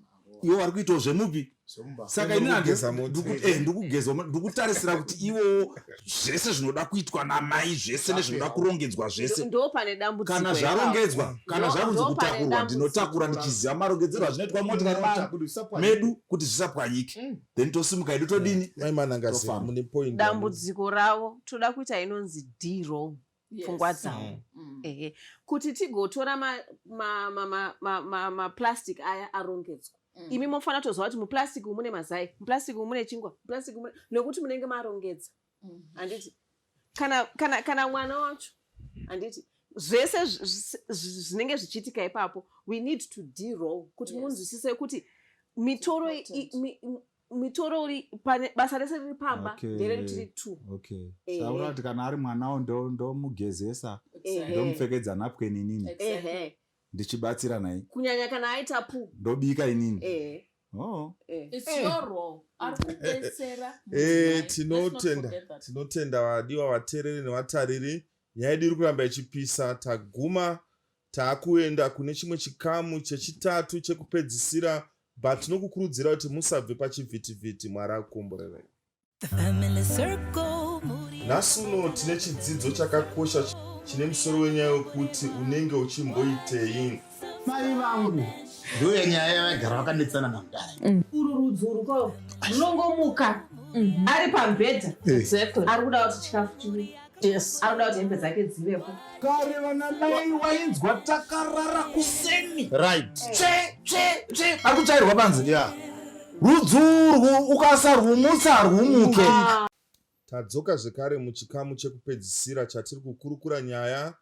Ivo vari kuitawo zvemupi? Zvemumba. Saka ini Kugeza mota. ndikugeza, ndikutarisira kuti ivowo zvese zvinoda kuitwa namai zvese nezvinoda kurongedzwa zvese. Ndo pane dambudziko Kana ipapo. zvarongedzwa, kana zvakunzi Ndo pane kutakurwa, dambudziko. ndinotakura ndichiziva marongedzero azvinoitwa motikari Mota, kuti zvisapwanyike. medu kuti zvisapwanyike, then tosimuka hedu, todini? Mai Manangazira, Tofamba. mune point. Dambudziko ravo, toda kuita inonzi d-roll pfungwa dzavo. Ehe, kuti tigotora maplastic aya arongedzwa, imi mofanira kutoziva kuti muplastic umu mune mazai, muplastic umu mune chingwa, muplastic umu nekuti munenge marongedza, handiti? Kana mwana wacho, handiti, zvese zvinenge zvichiitika ipapo, we need to d-roll kuti munzwisise kuti mitoro Important. mitoro iri pane basa rese riri pamba nderedu tiri two. Okay, saura kuti kana ari mwanawo ndomugezesa, ndomupfekedza napkin inini, ndichibatsira naye. Kunyanya kana aita poo. Ndobika inini. Oh. It's your role, ari kubetsera mudzimai. Let's not Tinotenda. forget that. Tinotenda vadiwa vateereri nevatariri. Nyaya yedu iri kuramba ichipisa. Taguma, taakuenda kune chimwe chikamu chechitatu chekupedzisira, but tinokukurudzira kuti musabve pachivhitivhiti. Mwari akukomborerei. The family circle. Nhasi uno tine chidzidzo chakakosha chine musoro wenyaya wekuti unenge uchimboitei. Mai vangu ndo nyaya yavaigara vakanetsana namudhara. Uru rudzi uru ko runongomuka ari pamubhedha, ari kuda kuti chikafu chiuye, ari kuda kuti hembe dzake dzivepo. Kare vana mai wainzwa takarara kuseni, tsve tsve tsve, ari kutsvairwa panze. Rudzurwu ukasarwumutsa harwumuke. Tadzoka zvekare muchikamu chekupedzisira chatiri kukurukura nyaya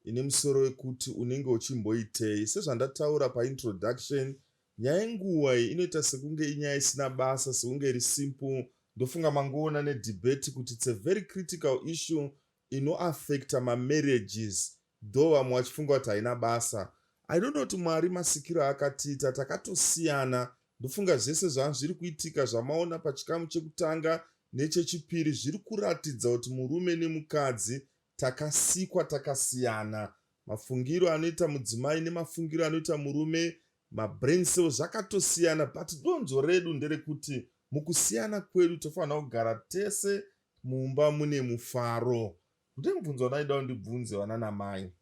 ine musoro wekuti unenge uchimboitei. Sezvandataura paintroduction, nyaya yenguva iyi inoita sekunge inyaya isina basa, sekunge iri simple. Ndofunga mangoona nedebate kuti it's a very critical issue inoaffecta mamarriages, though vamwe vachifunga kuti haina basa. I don't know kuti Mwari masikiro aakatiita takatosiyana. Ndofunga zvese zvanga zviri kuitika zvamaona pachikamu chekutanga nechechipiri zviri kuratidza kuti murume nemukadzi. Takasikwa takasiyana. Mafungiro anoita mudzimai nemafungiro anoita murume, mabrain cells zvakatosiyana, but donzvo redu nderekuti mukusiyana kwedu tofanira kugara tese mumba mune mufaro. Ndine mubvunzo wandaida undibvunze vana namai.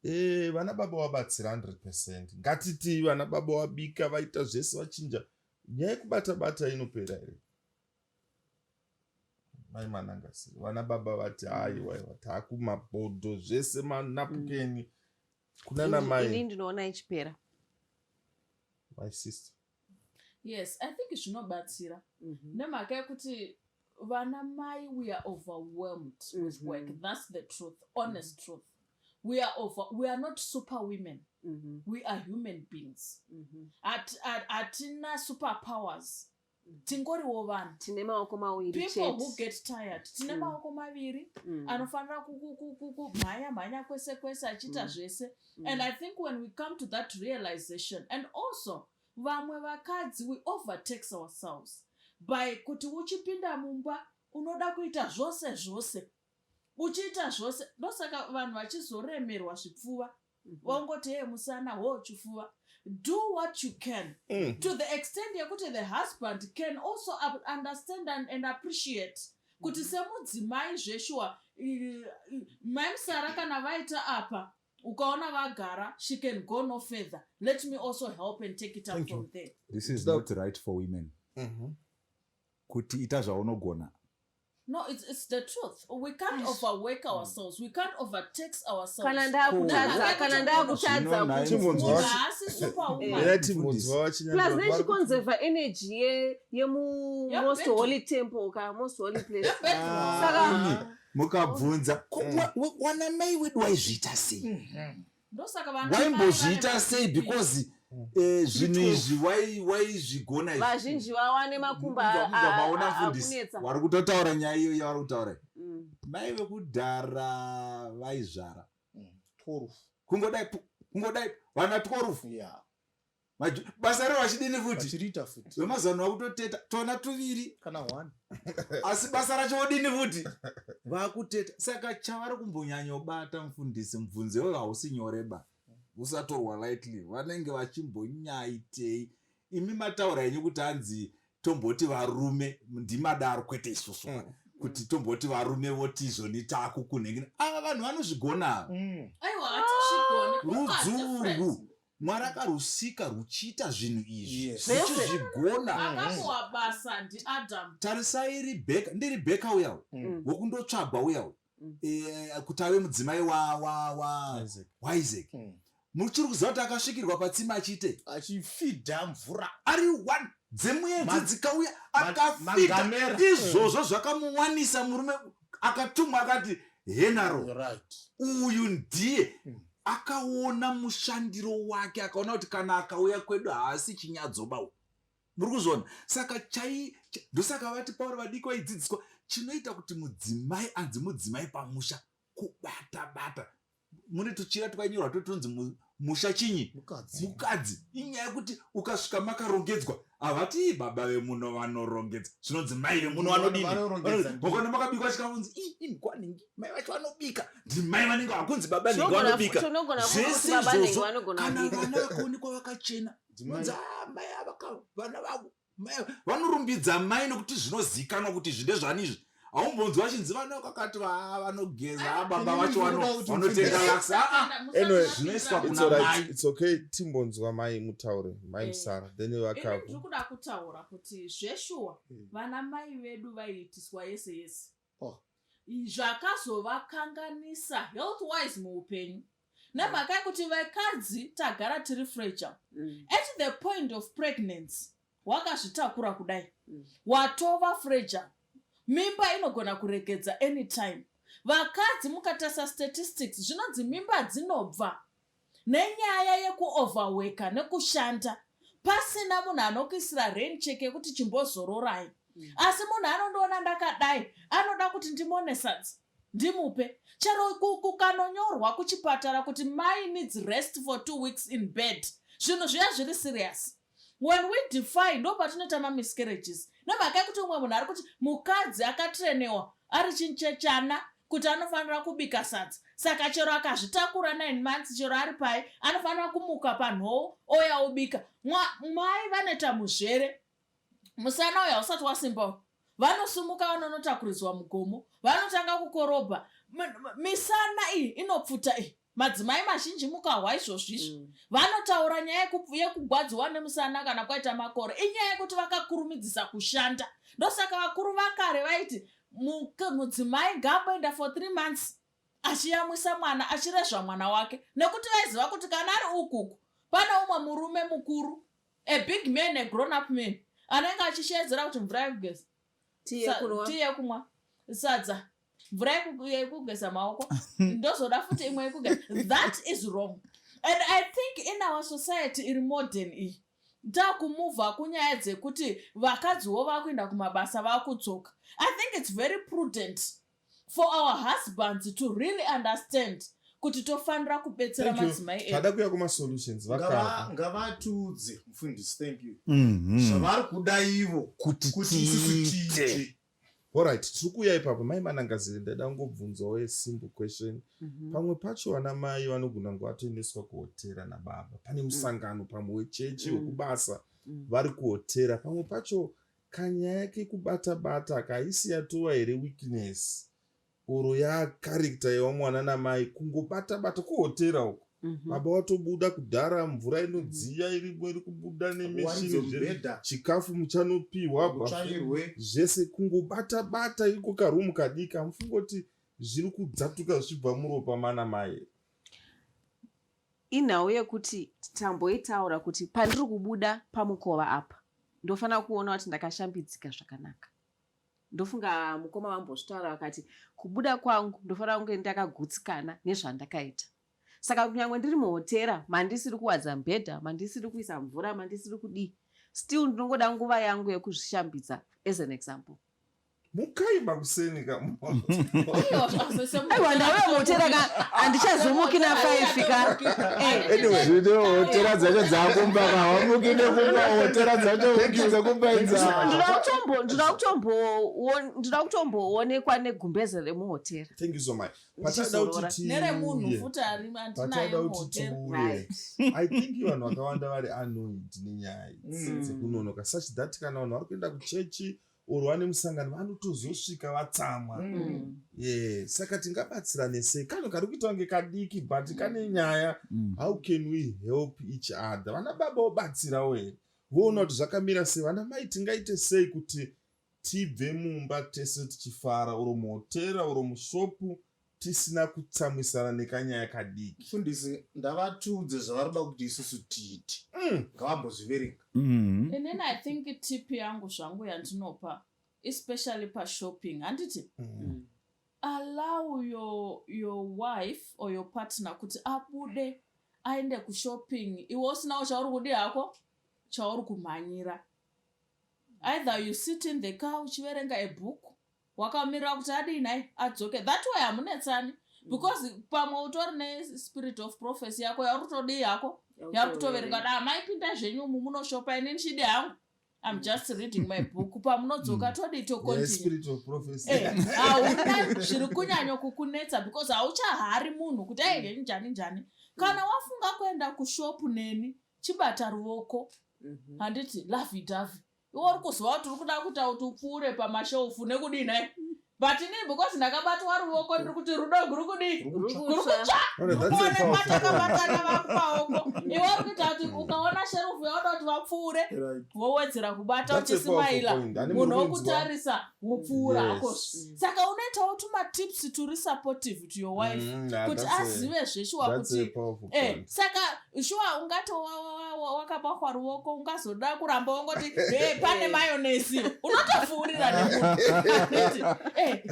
E, vana baba wabatsira 100%. Ngatitii vana baba wabika vaita zvese vachinja. Nyaya yekubata bata inopera here? Mai Manangasi, vana baba vati haiwa iwa taakumabhodho zvese manapukeni kunana Ini mai ndinoona ichipera. My sister. Yes, I think zvinobatsira nemhaka yekuti vana mai, we are overwhelmed with work. That's the truth, honest truth. We are not super women. We are human beings. Hatina super powers, tingoriwo vanhu. Tine maoko maviri People who chete. get tired. Tine maoko maviri anofanira kumhanya mhanya kwese kwese achiita zvese. And I think when we come to that realization, and also vamwe vakadzi, we overtax ourselves by kuti uchipinda mumba unoda kuita zvose zvose, uchiita zvose. Ndosaka vanhu vachizoremerwa zvipfuva, vongoti, "Hey, musana ho chifuva." Do what you can to the extent yekuti the husband can also understand and appreciate kuti semudzimai zveshuwa, mai Musara kana vaita apa, ukaona vagara, she can go no further, let me also help and take it up Thank from you. there. This is not right for women kuti ita zvaunogona. No, it's the truth. We can't overwork ourselves, we can't overtax ourselves. Kana ndakutadza, kana ndakutadza. Zvino nhai Chimbonzwa Munhu haasi superwoman. Era timbonzwa vachinyanya. Plus nechiconserva energy yemu Yeah, most bedroom. holy temple ka most holy place. Bedroom. Saka Imi, mukabvunza wana mai wedu waizviita sei? Ndosaka vana Waimbozviita mai vane sei? Because zvinhu izvi waizvigona izvi. Vazhinji vawane makumba Mubva maona mufundisi akunetsa. vari kutotaura nyaya iyoyo yavari kutaura. Mai vekudhara vaizvara 12. Kungodai kungodai vana 12. Basa rero vachidini futi? Vachiriita futi. Vemazano vakutoteta tona tuviri kana one. Asi basa racho vodini futi? Vakuteta. Saka chavari kumbonyanyobata, mufundisi, mubvunzo iwoyo hausi nyoreba, usatorwa lightly. Vanenge vachimbonyaitei? Imi mataura henyu kuti hanzi tomboti varume ndimadaro, kwete isusu, kuti tomboti varume voti izvoni takukunhengeni. Ava vanhu vanozvigona ava. Aiwa, hatizvigoni. People are different. Rudzurwu Mwari akarusika ruchiita zvinhu izvi Yes. ruchizvigona. Akapuwa basa ndiAdam. Tarisai Rebheka, ndiRebheka uyawo wokundotsvagwa uyawo kuti ave mudzimai Isaac. waIsaac. Muchiri kuziva kuti akasvikirwa patsime achiite Achifidha mvura. Ari one dzemuedzi dzikauya, akafita. Magamera. Izvozvo zvakamuwanisa murume akatumwa akati, "Henaro, uyu ndiye." Akaona mushandiro wake, akaona kuti kana akauya kwedu haasi chinyadzoba uyu. Muri kuzviona? Saka chai ndosaka vati Pauro vadiki vaidzidziswa chinoita kuti mudzimai anzi mudzimai pamusha kubata bata. Mune tuchira twainyorwa totonzi musha chinyi? Mukadzi. Mukadzi. Inyaya yekuti ukasvika makarongedzwa, havati baba vemuno vanorongedza, zvinonzi mai vemuno vanodini? Vanorongedza, ndiyo. Wakaona makabikwa chikafunzi ingwanhingi, mai vacho vanobika, ndimai vanenge vakunzi baba nhingi vanobika. Tinogona kuona kuti Zvese baba nhingi izvozvo, vanogona kana kubika. vana vakaonekwa vakachena, Dzimai. vanzi, "Ah, mai ava vana vavo mai ava." Vanorumbidza mai nekuti zvinozikanwa kuti izvi ndezvani izvi. Haumbonzi vachinzi vana vakakati vanogeza, ah, baba vacho vanotenga Lux. Ah, ah. Anyway, Zvinoiswa it's kuna alright. mai. It's okay. Timbonzwa mai mutaure, mai Musara, then Ini vakapo. ndiri kuda kutaura kuti zveshuwa vana mai vedu vaiitiswa yese yese. Oh. Zvakazovakanganisa health wise muupenyu nemhaka yekuti vakadzi tagara tiri fragile. At the point of pregnancy, wakazvitakura kudai, watova fragile. Mimba inogona kuregedza anytime. Vakadzi, mukatarisa statistics, zvinonzi mimba dzinobva nenyaya yekuoverworka nekushanda pasina munhu anokuisira rain check yekuti chimbozororai. Asi munhu anondoona ndakadai, anoda kuti ndimone sadza, ndimupe. Chero kukanonyorwa kuchipatara kuti mai needs rest for 2 weeks in bed, zvinhu zviya zviri serious. When we defy, ndo patinoita mamiscarriages, nemhaka yekuti umwe munhu ari kuti mukadzi akatrenewa ari chinchechana. kuti anofanira kubika sadza. Saka chero akazvitakura 9 months, chero ari pai, anofanira kumuka panhoo ouya obika. Mai vanoita muzvere, musana uyo hausati wasimba uyu, vanosumuka vanonotakuridzwa mugomo, vanotanga kukorobha. Misana iyi inopfuta iyi. Madzimai mazhinji mukahwa izvozvizvi vanotaura nyaya yekugwadziwa nemusana kana kwaita makore, inyaya yekuti vakakurumidzisa kushanda. Ndosaka vakuru vakare vaiti mudzimai ngaamboenda for 3 months achiyamwisa mwana, achirezva mwana wake, nekuti vaiziva kuti kana ari ukuku pane umwe murume mukuru, a big man, a grown up man, anenge achisheedzera kuti mvura yekugeza, tii yekumwa, sadza, mvura yekugeza maoko, ndozoda futi imwe yekugeza. That is wrong, and I think in our society iri modern iyi, takumuvha kunyaya dzekuti vakadziwo vakuenda kumabasa, vakudzoka, I think it's very prudent for our husbands to really understand kuti tofanira kubetsera madzimai edu. Tada kuya kumasolutions. Vakava Ngavatiudze, mufundisi, thank you, zvavari kuda ivo kuti kuti isusu tiite. Tiite. Alright, tiri kuuya ipapo. Mai Manangazire, ndaida kungobvunzawo a simple question. Pamwe pacho vana mai vanogona kunge vatoendeswa kuhotera nababa, pane musangano pamwe wechechi, wekubasa, vari kuhotera. Pamwe pacho kanyaya kekubata bata kaisi yatova here weakness oro yacharacter yevamwana namai kungobata bata kuhotera uko? Baba watobuda kudhara, mvura inodziya irimo, iri kubuda nemeshini, Kuwaridza mubhedha. Chikafu muchanopiwa, Kutsvairwe. zvese kungobata bata iko karumu kadiki. Hamufungoti zviri kudzatuka zvichibva muropa mana mai? Inhau yekuti tamboitaura kuti pandiri kubuda pamukova apa, ndofanira kuona kuti ndakashambidzika zvakanaka. Ndofunga mukoma vambozvitaura, vakati kubuda kwangu ndofanira kunge ndakagutsikana nezvandakaita. Saka kunyange ndiri muhotera mandisiri kuwadza mubhedha, mandisiri kuisa mvura, mandisiri kudii, still ndinongoda nguva yangu yekuzvishambidza, as an example. Mukai makuseni. Aiwa, ndauya muhotera ka, handichazomuki na5 ka. Anyway. Zvino hotera dzacho dzakumba ka, wamuki nekumba, hotera dzacho dzekumba idza. Ndinoda kutomboonekwa negumbeze remuhotera. Thank you so much. Patada kuti Neremunhu tiuye futi ari andinaye patada kuti muhotera. tiuye, I think vanhu vakawanda vari annoyed nenyaya idzi dzekunonoka, such that kana vanhu vari kuenda kuchechi or vane musangano, vanotozosvika vatsamwa. Yeah, saka tingabatsirane sei? Kanhu kari kuita kunge kadiki but kane nyaya. How can we help each other? Vana baba vobatsirawo here, voona kuti zvakamira sei? Vana mai, tingaite sei kuti tibve mumba tese tichifara, oro muhotera oro mushopu, tisina kutsamwisana nekanyaya kadiki? Mufundisi, ndavatiudze zvavari kuda kuti isusu tiite. Ngavambozviverenga. Inini I think tip yangu zvangu yandinopa, especially pashopping, handiti, allow your wife or your partner kuti abude aende kushopping, iwe usinawo chauri kudi hako, chauri kumhanyira. Either you sit in the car uchiverenga a book, wakamirira kuti adii nai adzoke. That way hamunetsani, because pamwe utori nespirit of prophecy yako yauri kutodii hako, yauri kutoverenga da maipinda zvenyu umu munoshopa, inini chidi hangu, I'm just reading my book. Pamunodzoka todii, tocontinue. Spirit of prophecy. Hauna zviri kunyanya kukunetsa because hauchahari munhu kuti ai njani njani. Kana wafunga kuenda kushopu neni, chibata ruoko, handiti, lovey dovey. Iwe uri kuziva kuti uri kuda kuita kuti upfuure pamashelfu nekudii nai, but inini because ndakabatwa ruoko, ndiri kuti rudo guri kudii, guri kutsva. Alright, that's a Kuonekwa powerful point. takabatana vakumaoko, iwe uri kuita kuti ukaona sherufu yauda kuti vapfuure, wowedzera kubata That's a powerful uchisimaila. point. Ani Munhu muri kunzwa? wokutarisa, wopfuura hako. Saka unoitawo tumatips turi supportive to your wife kuti azive zveshuwa That's a kuti powerful point. Saka shuwa ungati wakabahwa ruoko, ungazoda kuramba wongoti, "Eh, pane mayonesi," unotopfuurira nemunhu. Handiti?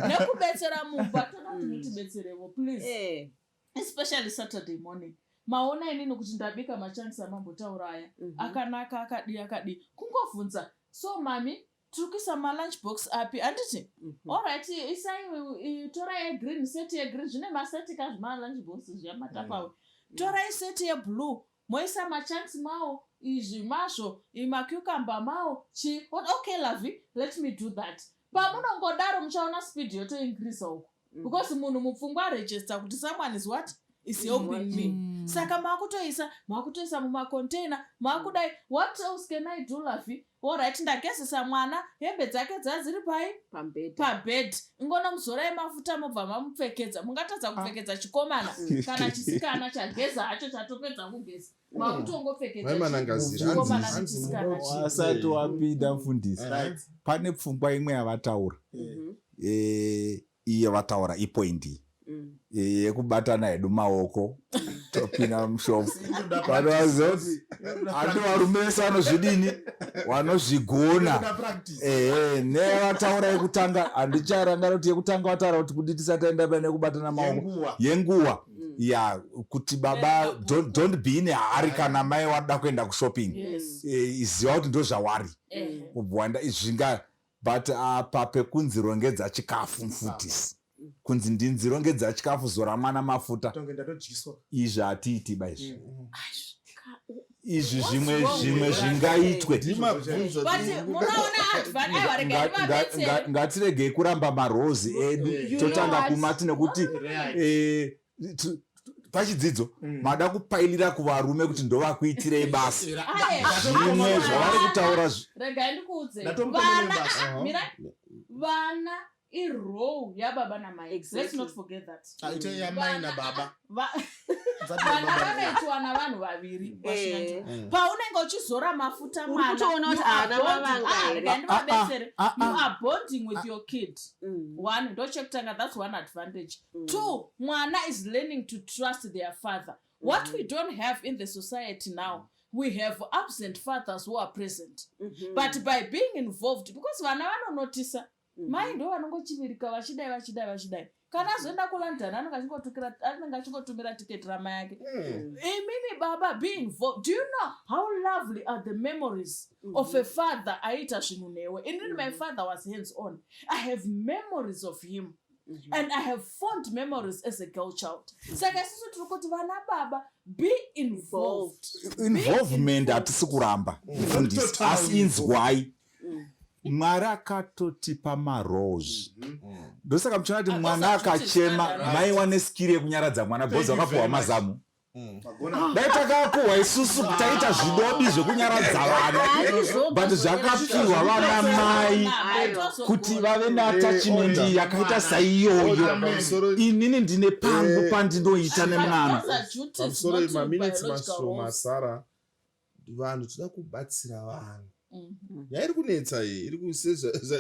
Nekubetsera mumba, toda kuti mutibetserevo please, especially Saturday morning. Maona inini kuti ndabika machunks amambotaura aya, akanaka, akadi akadi, kungovhunza, "So mami, tiri kuisa malunch box api?" Handiti? "Alright, isai, torai yegreen, set yegreen." Zvine maseti ka zvimalunch box zviya, matapawe. "Torai set yeblue, moisa machunks mawo, izvi mazvo, macucumber mawo chi." "Okay lovey, let me do that." Pamunongodaro muchaona speed yotoincreasa uko. Because munhu mupfungwa register kuti someone is what is helping me. Saka maakutoisa, maakutoisa mumacontainer, maakudai. What else can I do, Lavi? Alright, ndagezesa mwana, hembe dzake dzaziri pai? Pambed. Pabed. Ingonomuzorai mafuta, mobva mamupfekedza. Mungatadza kupfekedza chikomana kana chisikana chageza hacho, chatopedza kugeza, makutongopfekedza Mai Manangazira, chikomana hanzi nechisikana. Asati wapinda, mufundisi, pane pfungwa imwe yavataura. Iye vataura ipoint iyi yekubatana hedu maoko, topinda mushopu. Vanovaziva kuti handi varume vese vanozvidini, vanozvigona. Inoda practice. Ehe, nevataura yekutanga, handicharangari kuti yekutanga vataura kuti kudi tisati taenda pane kubatana maoko. Yenguva. Yenguva ya kuti baba, don't be in a hurry kana mai wada kuenda kushopping. Ziva kuti ndozvawari kubwanda zvinga, but apa pekunzi rongedza chikafu, mufundisi, kunzi ndinzi rongedza chikafu, zora mwana mafuta, Tonge ndatodyiswa. Izvi hatiiti ba izvi. Izvi zvimwe What's wrong zvimwe with that? zvingaitwe. Ndimabvunzo. But munaona advantage, aiwa, regai ndivabetsere. Ngatiregei kuramba maroles edu, You totanga know what? kumati nekuti pachidzidzo mada kupailira kuvarume kuti ndovakuitirei basa. Aiwa. Zvimwe zvavari kutaura Regai ndikuudze. Ndatomukomere Vana, basa. ah, mira, vana irole yababa namai. Let's not forget that. Aite yamai nababa. Vana vanoitwa navanhu vaviri. Washinyanzwa. Paunenge uchizora mafuta Uri mwana, kutoona kuti you are haana bonding- mavanga Ah, here. regai ndivabetsere. Ah, ah, You are bonding with your kid. One, ndochekutanga, that's one advantage. Two, mwana is learning to trust their father. What we don't have in the society now, we have absent fathers who are present. But by being involved, because vana vanonotisa mai ndo vanongochivirika vachidai, vachidai, vachidai. Kana azoenda kuLondon, anenge achingotumira tiketi ramai yake. Imimi baba, be involved. Do you know how lovely are the memories of a father aiita zvinhu newe? Inini, my father was hands on. I have memories of him and I have fond memories as a girl child. Saka isusu tiri kuti vana baba, be involved. Involvement hatisi kuramba, mufundisi, asi inzwai, Mwari akatotipa maroles. Ndosaka muchiona kuti Ah, mwana those are duties, akachema, right. mai wane skill yekunyaradza mwana because Thank you wakapuhwa very much. mazamu. Magona. Dai takapuhwa isusu, taita zvidobi zvekunyaradza vana, but zvakapiwa vana mai kuti vave neattachment Order. yakaita saiyoyo. Order, pamusoro. Inini ndine pangu pandinoita nemwana. Pamusoro, maminitsi mashoma asara, vanhu toda kubatsira vanhu. Nyaya iri kunetsa iyi, iri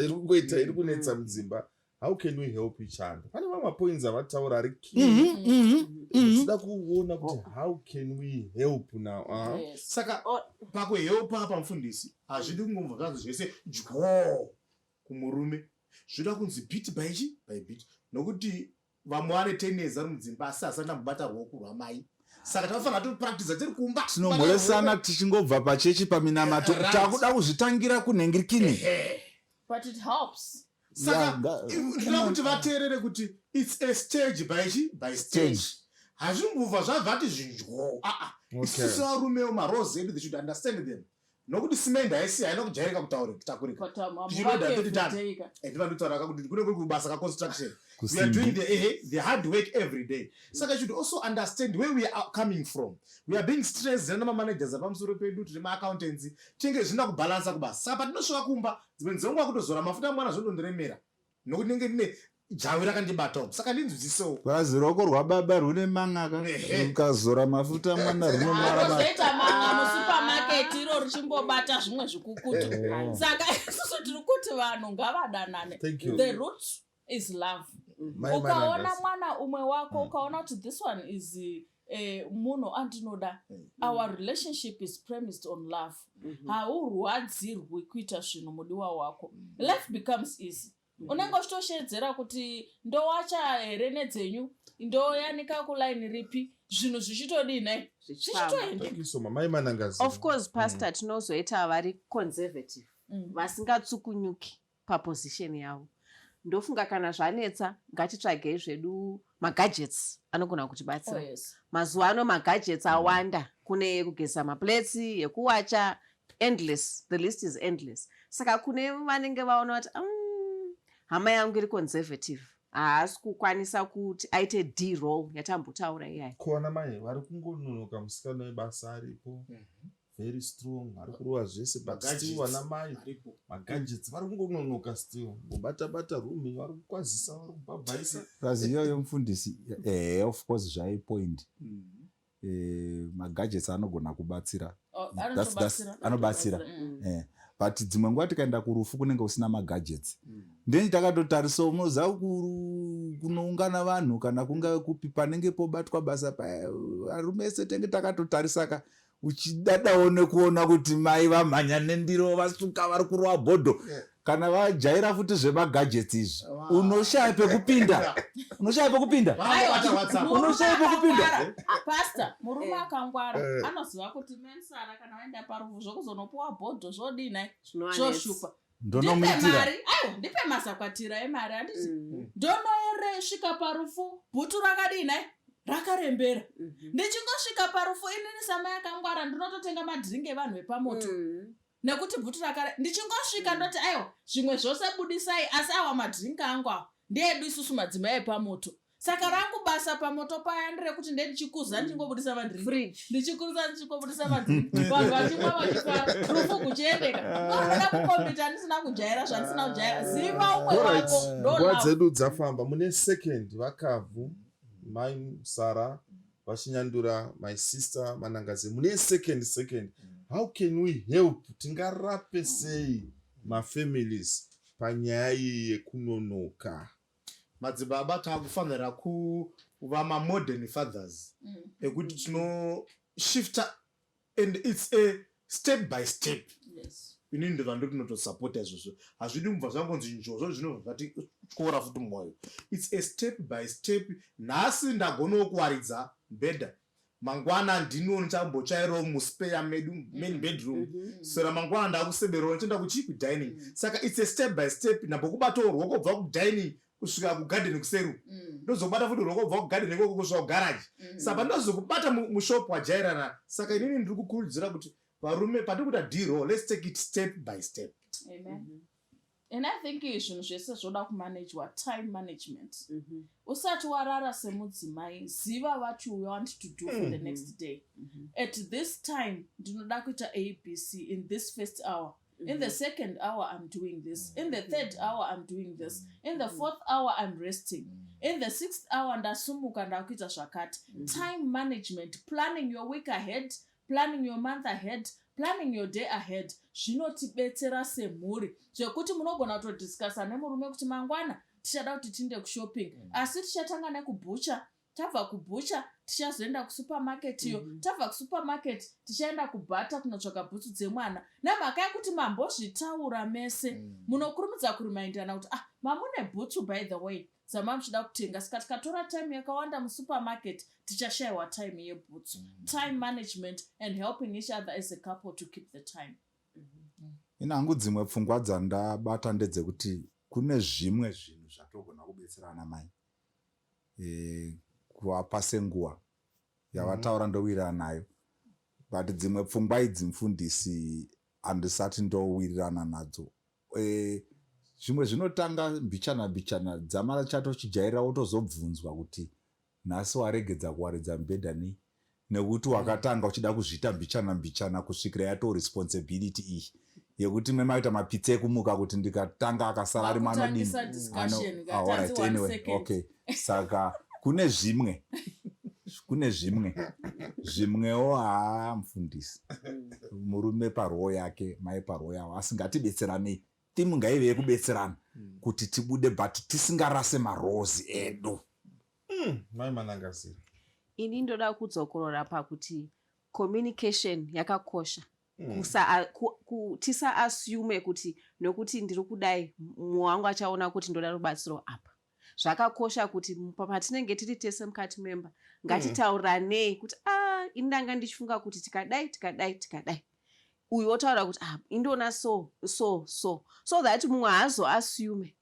iri kungoita, iri kunetsa mudzimba. How can we help each other? Pane mamwe mapoints avataura ari key. Toda kuona kuti how can we help now? Saka pakuhelpa pamufundisi, hazvidi kungobva zvanzi zvese dyo kumurume. Zvinoda kunzi bit by chi by bit, nokuti vamwe vane 10 years vari mudzimba asi asati ambobata ruoko rwamai. Saka tinofanira topractiza tiri kumba. Tinomhoresana tichingobva pachechi paminamato. Takuda kuzvitangira kunhengirikini. But it helps. Saka Yeah, ndinoda kuti vateerere kuti it's a stage by chi by stage. Stage. Hazvimbobva zvabvati zvidyo, aa. Isusu varumewo, maroles edu, they should understand them, nokuti simendi haisi, haina kujairika kutakurika. Tichinoda 30 ton. Ndivanotaura kakuti kune kuri kubasa kaconstruction, we are doing the hard work every day. Saka you should also understand where we are coming from. We are being stressed nana mamanagers apamusoro pedu, tine maaccountants, tinge zvina kubhalansa kubasa. Saka patinosvika kumba, dzimwe dzenguva kutozora mafuta mwana zvondondiremera, nokuti ndinenge ndine jawi rakandibatawo. Saka ndinzwisisewo. Kwazi ruoko rwababa rune man'aka. Ukazora mafuta mwana runomara. Rozoita man'a musupamaketi iro richimbobata zvimwe zvikukutu. Saka isusu tiri kuti vanhu ngavadanane. Thank you. The root is love. Mai Ukaona Manangasi. mwana umwe wako, ukaona kuti this one is munhu andinoda, our relationship is premised on love, haurwadzirwi kuita zvinhu mudiwa wako. Life becomes easy. Unenge uchitoshedzera kuti ndowacha here nedzenyu, ndoyanika kulaini ripi, zvinhu zvichitodii nai, zvichitoenda. Thank you so much, Mai Manangazi. Of course, pastor, tinozoita vari conservative, vasingatsukunyuki paposition yavo. Ndofunga kana zvanetsa, ngatitsvagei zvedu magadgets anogona kutibatsira. Mazuva ano magadgets awanda, kune yekugeza maplates, yekuwacha, endless, the list is endless. Saka kune vanenge vaona kuti hama yangu iri conservative. Haasi kukwanisa kuti aite d role yatambotaura iyaya. Ko vana mai vari kungononoka musikana webasa aripo very strong, ari kurova zvese, but still Magadgets vana mai aripo. Magadgets vari kungononoka still, ngobata bata room, vari kukwazisa, vari kubhabhaisa. Plus iyoyo mufundisi, ehe, of course zvaipoint. Magadgets anogona kubatsira. Oh, anotobatsira. Anobatsira. But dzimwe nguva tikaenda kurufu kunenge kusina magadgets, ndeni takatotarisawo, munoziva, kunoungana vanhu kana kungave kupi panenge pobatwa basa paya, varume ese tenge takatotarisaka, uchidadawo nekuona kuti mai vamhanya nendiro, vasuka, vari kurova bhodho. Kana vajaira futi zvemagadgets izvi, unoshaya pekupinda, unoshaya pekupinda. Vangobata WhatsApp. Unoshaya pekupinda. Pastor, murume akangwara anoziva kuti mensara kana vaenda parufu zvokuzonopuwa bhodho zvodii nai, Zvinovanetsa. zvoshupa. Ndipe Ndonomuitira. mari, aiwa, ndipe mazakwatira emari, handiti? Ndonoere svika parufu bhutu rakadii nai, rakarembera. Ndichingosvika parufu, inini samai akangwara ndinototenga madhiringi evanhu vepamoto, nekuti bhutu rakare. Ndichingosvika ndoti, aiwa, zvimwe zvose budisai, asi awa madhiringi angu awa ndeedu isusu madzimai epamoto. Saka rangu basa pamoto paya nderekuti ndendichikuza, ndichingobudisa madhiringi, Fridge. ndichikuza, ndichingobudisa madhiringi, vanhu vachimwa vachifara, rufu kuchiendeka. Ndonoda kukombita ndisina kujaira zvandisina kujaira. Ziva umwe Alright, wako. nguva Ndolavo. dzedu dzafamba. Mune second, vakabvu mai Sara vachinyandura, my sister Manangaze, mune second second, how can we help? Tingarape sei mafamilies panyaya iyi yekunonoka? Madzibaba taakufanira kuva mamodern fathers ekuti tinoshifta, and it's a step by step. Inini ndobva ndinotosapota izvozvo. Hazvidi kubva zvangonzi njozvo, zvinobva zvatityora futi mwoyo. It's a step by step. Nhasi ndagonawo kuwaridza mbedha, mangwana ndiniwo ndichambotsvairawo muspare medu, main bedroom. Sera mangwana ndakuseberawo, ndichienda kuchi kudining. Saka it's a step by step. Ndambokubatawo ruoko kubva kudining kusvika kugadheni kuseru, ndozokubata futi ruoko kubva kugadheni ikoko kusvika kugaraji. Saka pandozokubata mushop wajairana. Saka inini ndiri kukurudzira kuti varume, patiri kuita d-roll, let's take it step by step. Amen. And I think zvinhu zvese zvoda kumanejwa, time management. Usati warara semudzimai, ziva what you want to do for the next day. At this time ndinoda kuita ABC in this first hour, in the second hour I'm doing this, in the third hour I'm doing this, in the fourth hour I'm resting, in the sixth hour ndasumuka ndakuita zvakati. Time management, planning your week ahead, planning your month ahead, planning your day ahead, zvinotibetsera semhuri, zvekuti munogona kutodiscussa nemurume kuti mangwana tichada kuti tiinde kushopping, asi tichatanga nekubhucha, tabva kubhucha tichazoenda kusupermarket iyo, tabva kusupermarket tichaenda kubhata kunotsvaka bhutsu dzemwana. Nemhaka yekuti mambozvitaura mese, munokurumidza kurimaindirana kuti, ah, mamune bhutsu by the way dzama muchida kutenga, saka tikatora time yakawanda musupermarket tichashayiwa time yebhutsu. Time management and helping each other as a couple to keep the time. Ina hangu dzimwe pfungwa dzandabata ndedzekuti kune zvimwe zvinhu zvatogona kubetsera ana mai, kuvapa senguva yavataura, ndowirirana nayo, but dzimwe pfungwa idzi, mufundisi, handisati ndowirirana nadzo. Zvimwe zvinotanga mbichana mbichana, dzamara chatochijairira, wotozobvunzwa kuti nhasi waregedza kuwaridza mubhedha nei, nekuti wakatanga uchida kuzviita mbichana mbichana kusvikira yato responsibility iyi yekuti memaita mapitsa ekumuka kuti ndikatanga akasara arimo anodini. Wakutangisa discussion, Ah, alright, tanzi one anyway, second. Okay, saka kune zvimwe zvimwewo, haa, mufundisi, murume paroo yake, mai paroo yavo, asi ngatibetseranei. Timu ngaive yekubetserana kuti tibude, but tisingarase maroles edu. Mai Manangazira. Ini ndoda kudzokorora pakuti communication yakakosha. Tisaassume kuti nokuti ndiri kudai, mumwe wangu achaona kuti ndoda rubatsiro apa. Zvakakosha kuti patinenge tiri tese mukati memba, ngatitauranei kuti, a, ini ndanga ndichifunga kuti tikadai, tikadai, tikadai, uyu wotaura kuti, ah, indoona so so so, so that mumwe haazoassume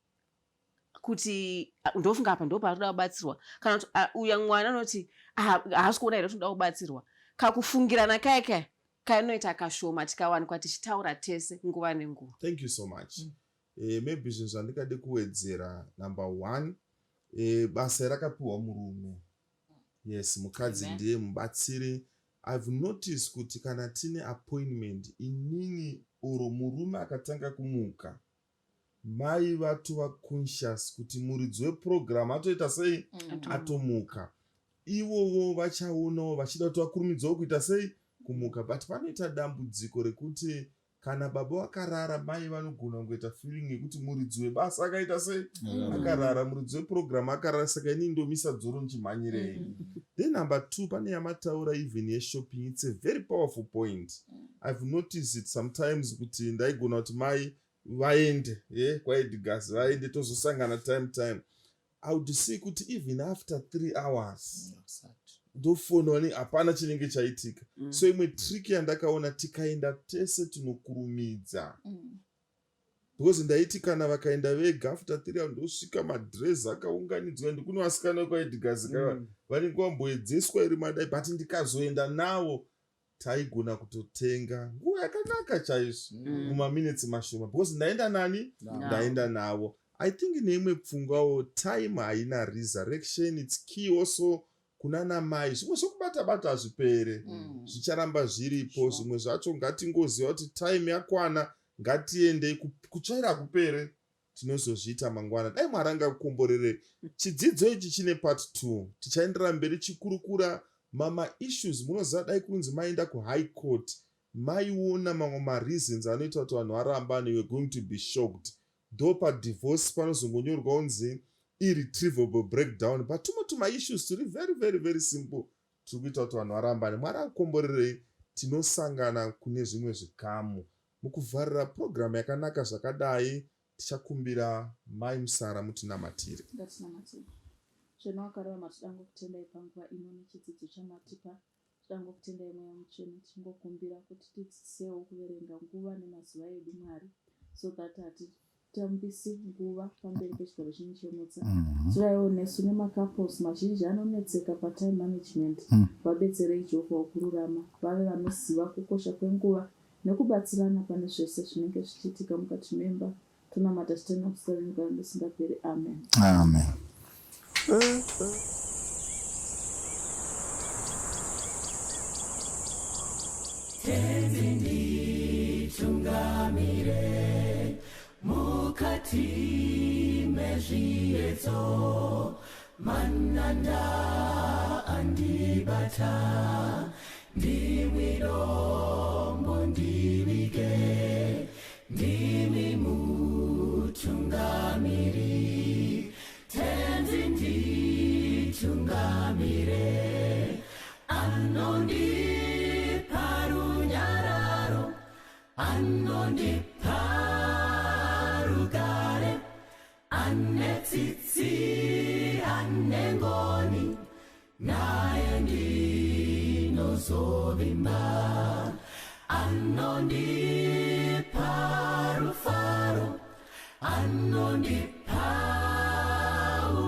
kuti, ah, ndofunga apa ndo paanoda kubatsirwa, kana kuti, ah, uya mwana anoti, ah, haasi kuona here kuti ndoda kubatsirwa. Kakufungirana kaya kaya kanoita kashoma tikawanikwa tichitaura tese nguva nenguva. Thank you so much. Maybe zvinhu zvandingade kuwedzera, number one, Basa rakapiwa murume. Yes, mukadzi ndiye mubatsiri. I've noticed kuti kana tine appointment, inini oro murume akatanga kumuka, mai vatova conscious kuti muridzi weprogram atoita sei, atomuka. Ivovo vachaonawo vachida kuti vakurumidzewo kuita sei, kumuka. But panoita dambudziko rekuti kana baba vakarara, mai vanogona kungoita feeling yekuti muridzi webasa akaita sei, akarara, muridzi weprogram akarara, saka inini ndomisa dzoro ndichimhanyirei. Then number two, pane yamataura even yeshopping. It's a very powerful point. I've noticed it sometimes kuti ndaigona kuti mai vaende kwaEdgars, vaende, tozosangana time. I would see kuti even after 3 hours ndofona, ne hapana chinenge chaitika. So imwe trick yandakaona, tikaenda tese tinokurumidza, because ndaiti kana vakaenda vega, after 3 hours ndosvika madhirezi akaunganidzwa, ndikune vasikana kwaEdgars vanenge vamboedzeswa iri madai. But ndikazoenda navo, taigona kutotenga nguva yakanaka chaizvo, mumaminitsi mashoma, because ndaenda nani? Ndaenda navo. I think neimwe pfungwawo, time haina resurrection. It's key also kunana mai. Zvimwe zvokubata bata hazvipere, zvicharamba zviripo. Zvimwe zvacho ngatingoziva kuti time yakwana, ngatiendei. Kutsvaira kupere, tinozozviita mangwana. Dai Mwari angakukomborere. Chidzidzo ichi chine part 2, tichaenderera mberi chikurukura mama issues. Munoziva, dai kunzi maenda kuhigh court, maiona mamwe mareasons anoita kuti vanhu varambane, you are going to be shocked. Though padivorce panozongonyorwa kunzi irretrievable breakdown, but tumwe tumaissues turi very very very simple tiri kuita kuti vanhu varambane. Mwari akukomborerei. Tinosangana kune zvimwe zvikamu. Mukuvharira purogiramu yakanaka zvakadai, tichakumbira Mai Musara mutinamatire. Ngatinamatire. Zvino wakarurama, tidangokutendai panguva ino nechidzidzo chamatipa. Tidangokutendai, Mweya Mutsvene. Tichingokumbira kuti tidzidzisewo kuverenga nguva nemazuva edu, Mwari, so that hatitambisi nguva pamberi pechigaro chenyu chemutsa. Tiraiwo nesu nemacouples mazhinji anonetseka patime management. Vabetserei, Jehovha wokururama, vave vanoziva kukosha kwenguva nekubatsirana pane zvese zvinenge zvichiitika mukati memba. Tonamata titenda muzita renyu kana ndisingaperi. Amen. Amen. Tenzi nditungamire mukati mezviedzo, mananda andibata, ndimi dombo ndivige, ndimi mutungamiri. Tenzi nditungamire, anondipa runyararo, anondipa rugare, ane tsitsi, ane ngoni, naye ndinozovimba. Anondipa rufaro, anondipa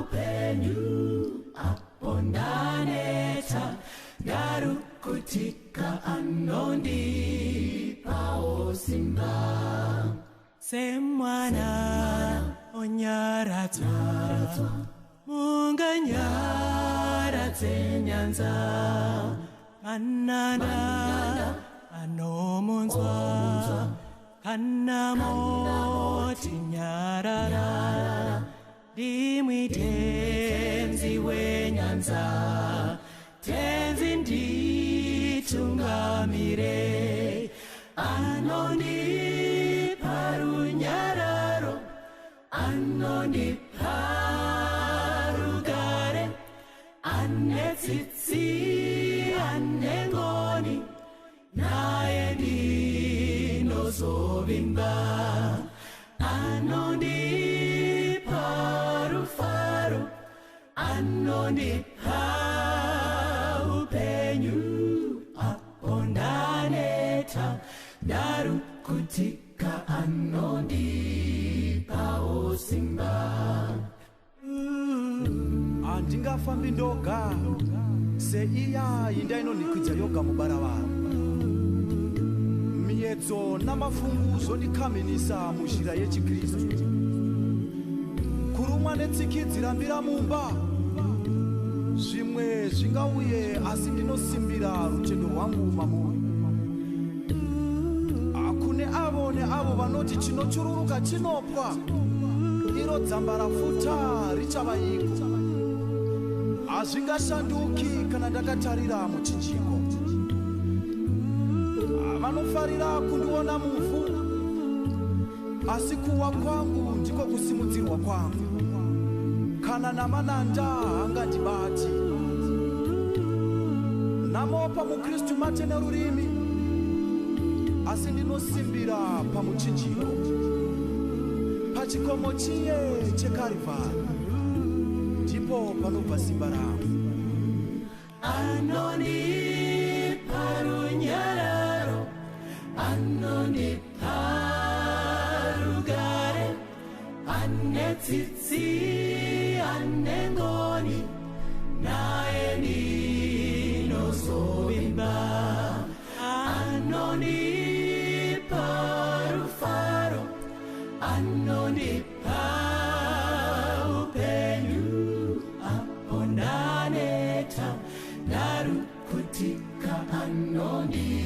upenyu, apo ndaneta ndarukutika, anondipawo simba. Semwana onyaradzwa munganyaradze nyanza, mananda anomunzwa, kana moti nyarara, ndimwi Tenzi wenyanza. Tenzi nditungamire, anondipa runyararo, anondipa rugare, ane tsitsi, ane ngoni, naye ndinozovimba. Anondipa rufaro, anondipa upenyu, apo ndaneta ndarukutika, anondipawo simba. Handingafambi ndoga seiya inda inonhikwidza yoga mubaravara. Miedzo namafungu zvondikaminisa muzhira yechikristu. Kurumwa Kune vane tsikidzi rambira mumba. Zvimwe zvingauye, asi ndinosimbira rutendo rwangu mamuri. Kune avo neavo vanoti chinochururuka chinopwa, iro dzamba rafuta richava iko. Hazvingashanduki kana ndakatarira muchinjiko. Vanofarira kundiona muvhu, asi kuwa kwangu ndiko kusimudzirwa kwangu. Kana namananda hangandibati. Namo pamukristu mate nerurimi, asi ndinosimbira pamuchinjiko, pachikomo chiye cheKarivhari, ndipo panobva simba rangu. Anonipa runyararo, anonipa rugare, ane tsitsi, ane ngoni, naye ndinozovimba. Anonipa rufaro, anonipa upenyu, apo ndaneta ndarukutika, anondipawo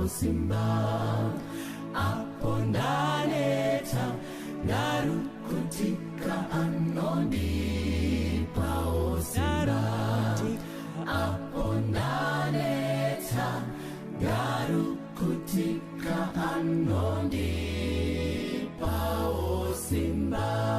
simba. Apo ndaneta ndarukutika, anondipawo simba. Apo ndaneta ndarukutika, anondipawo simba.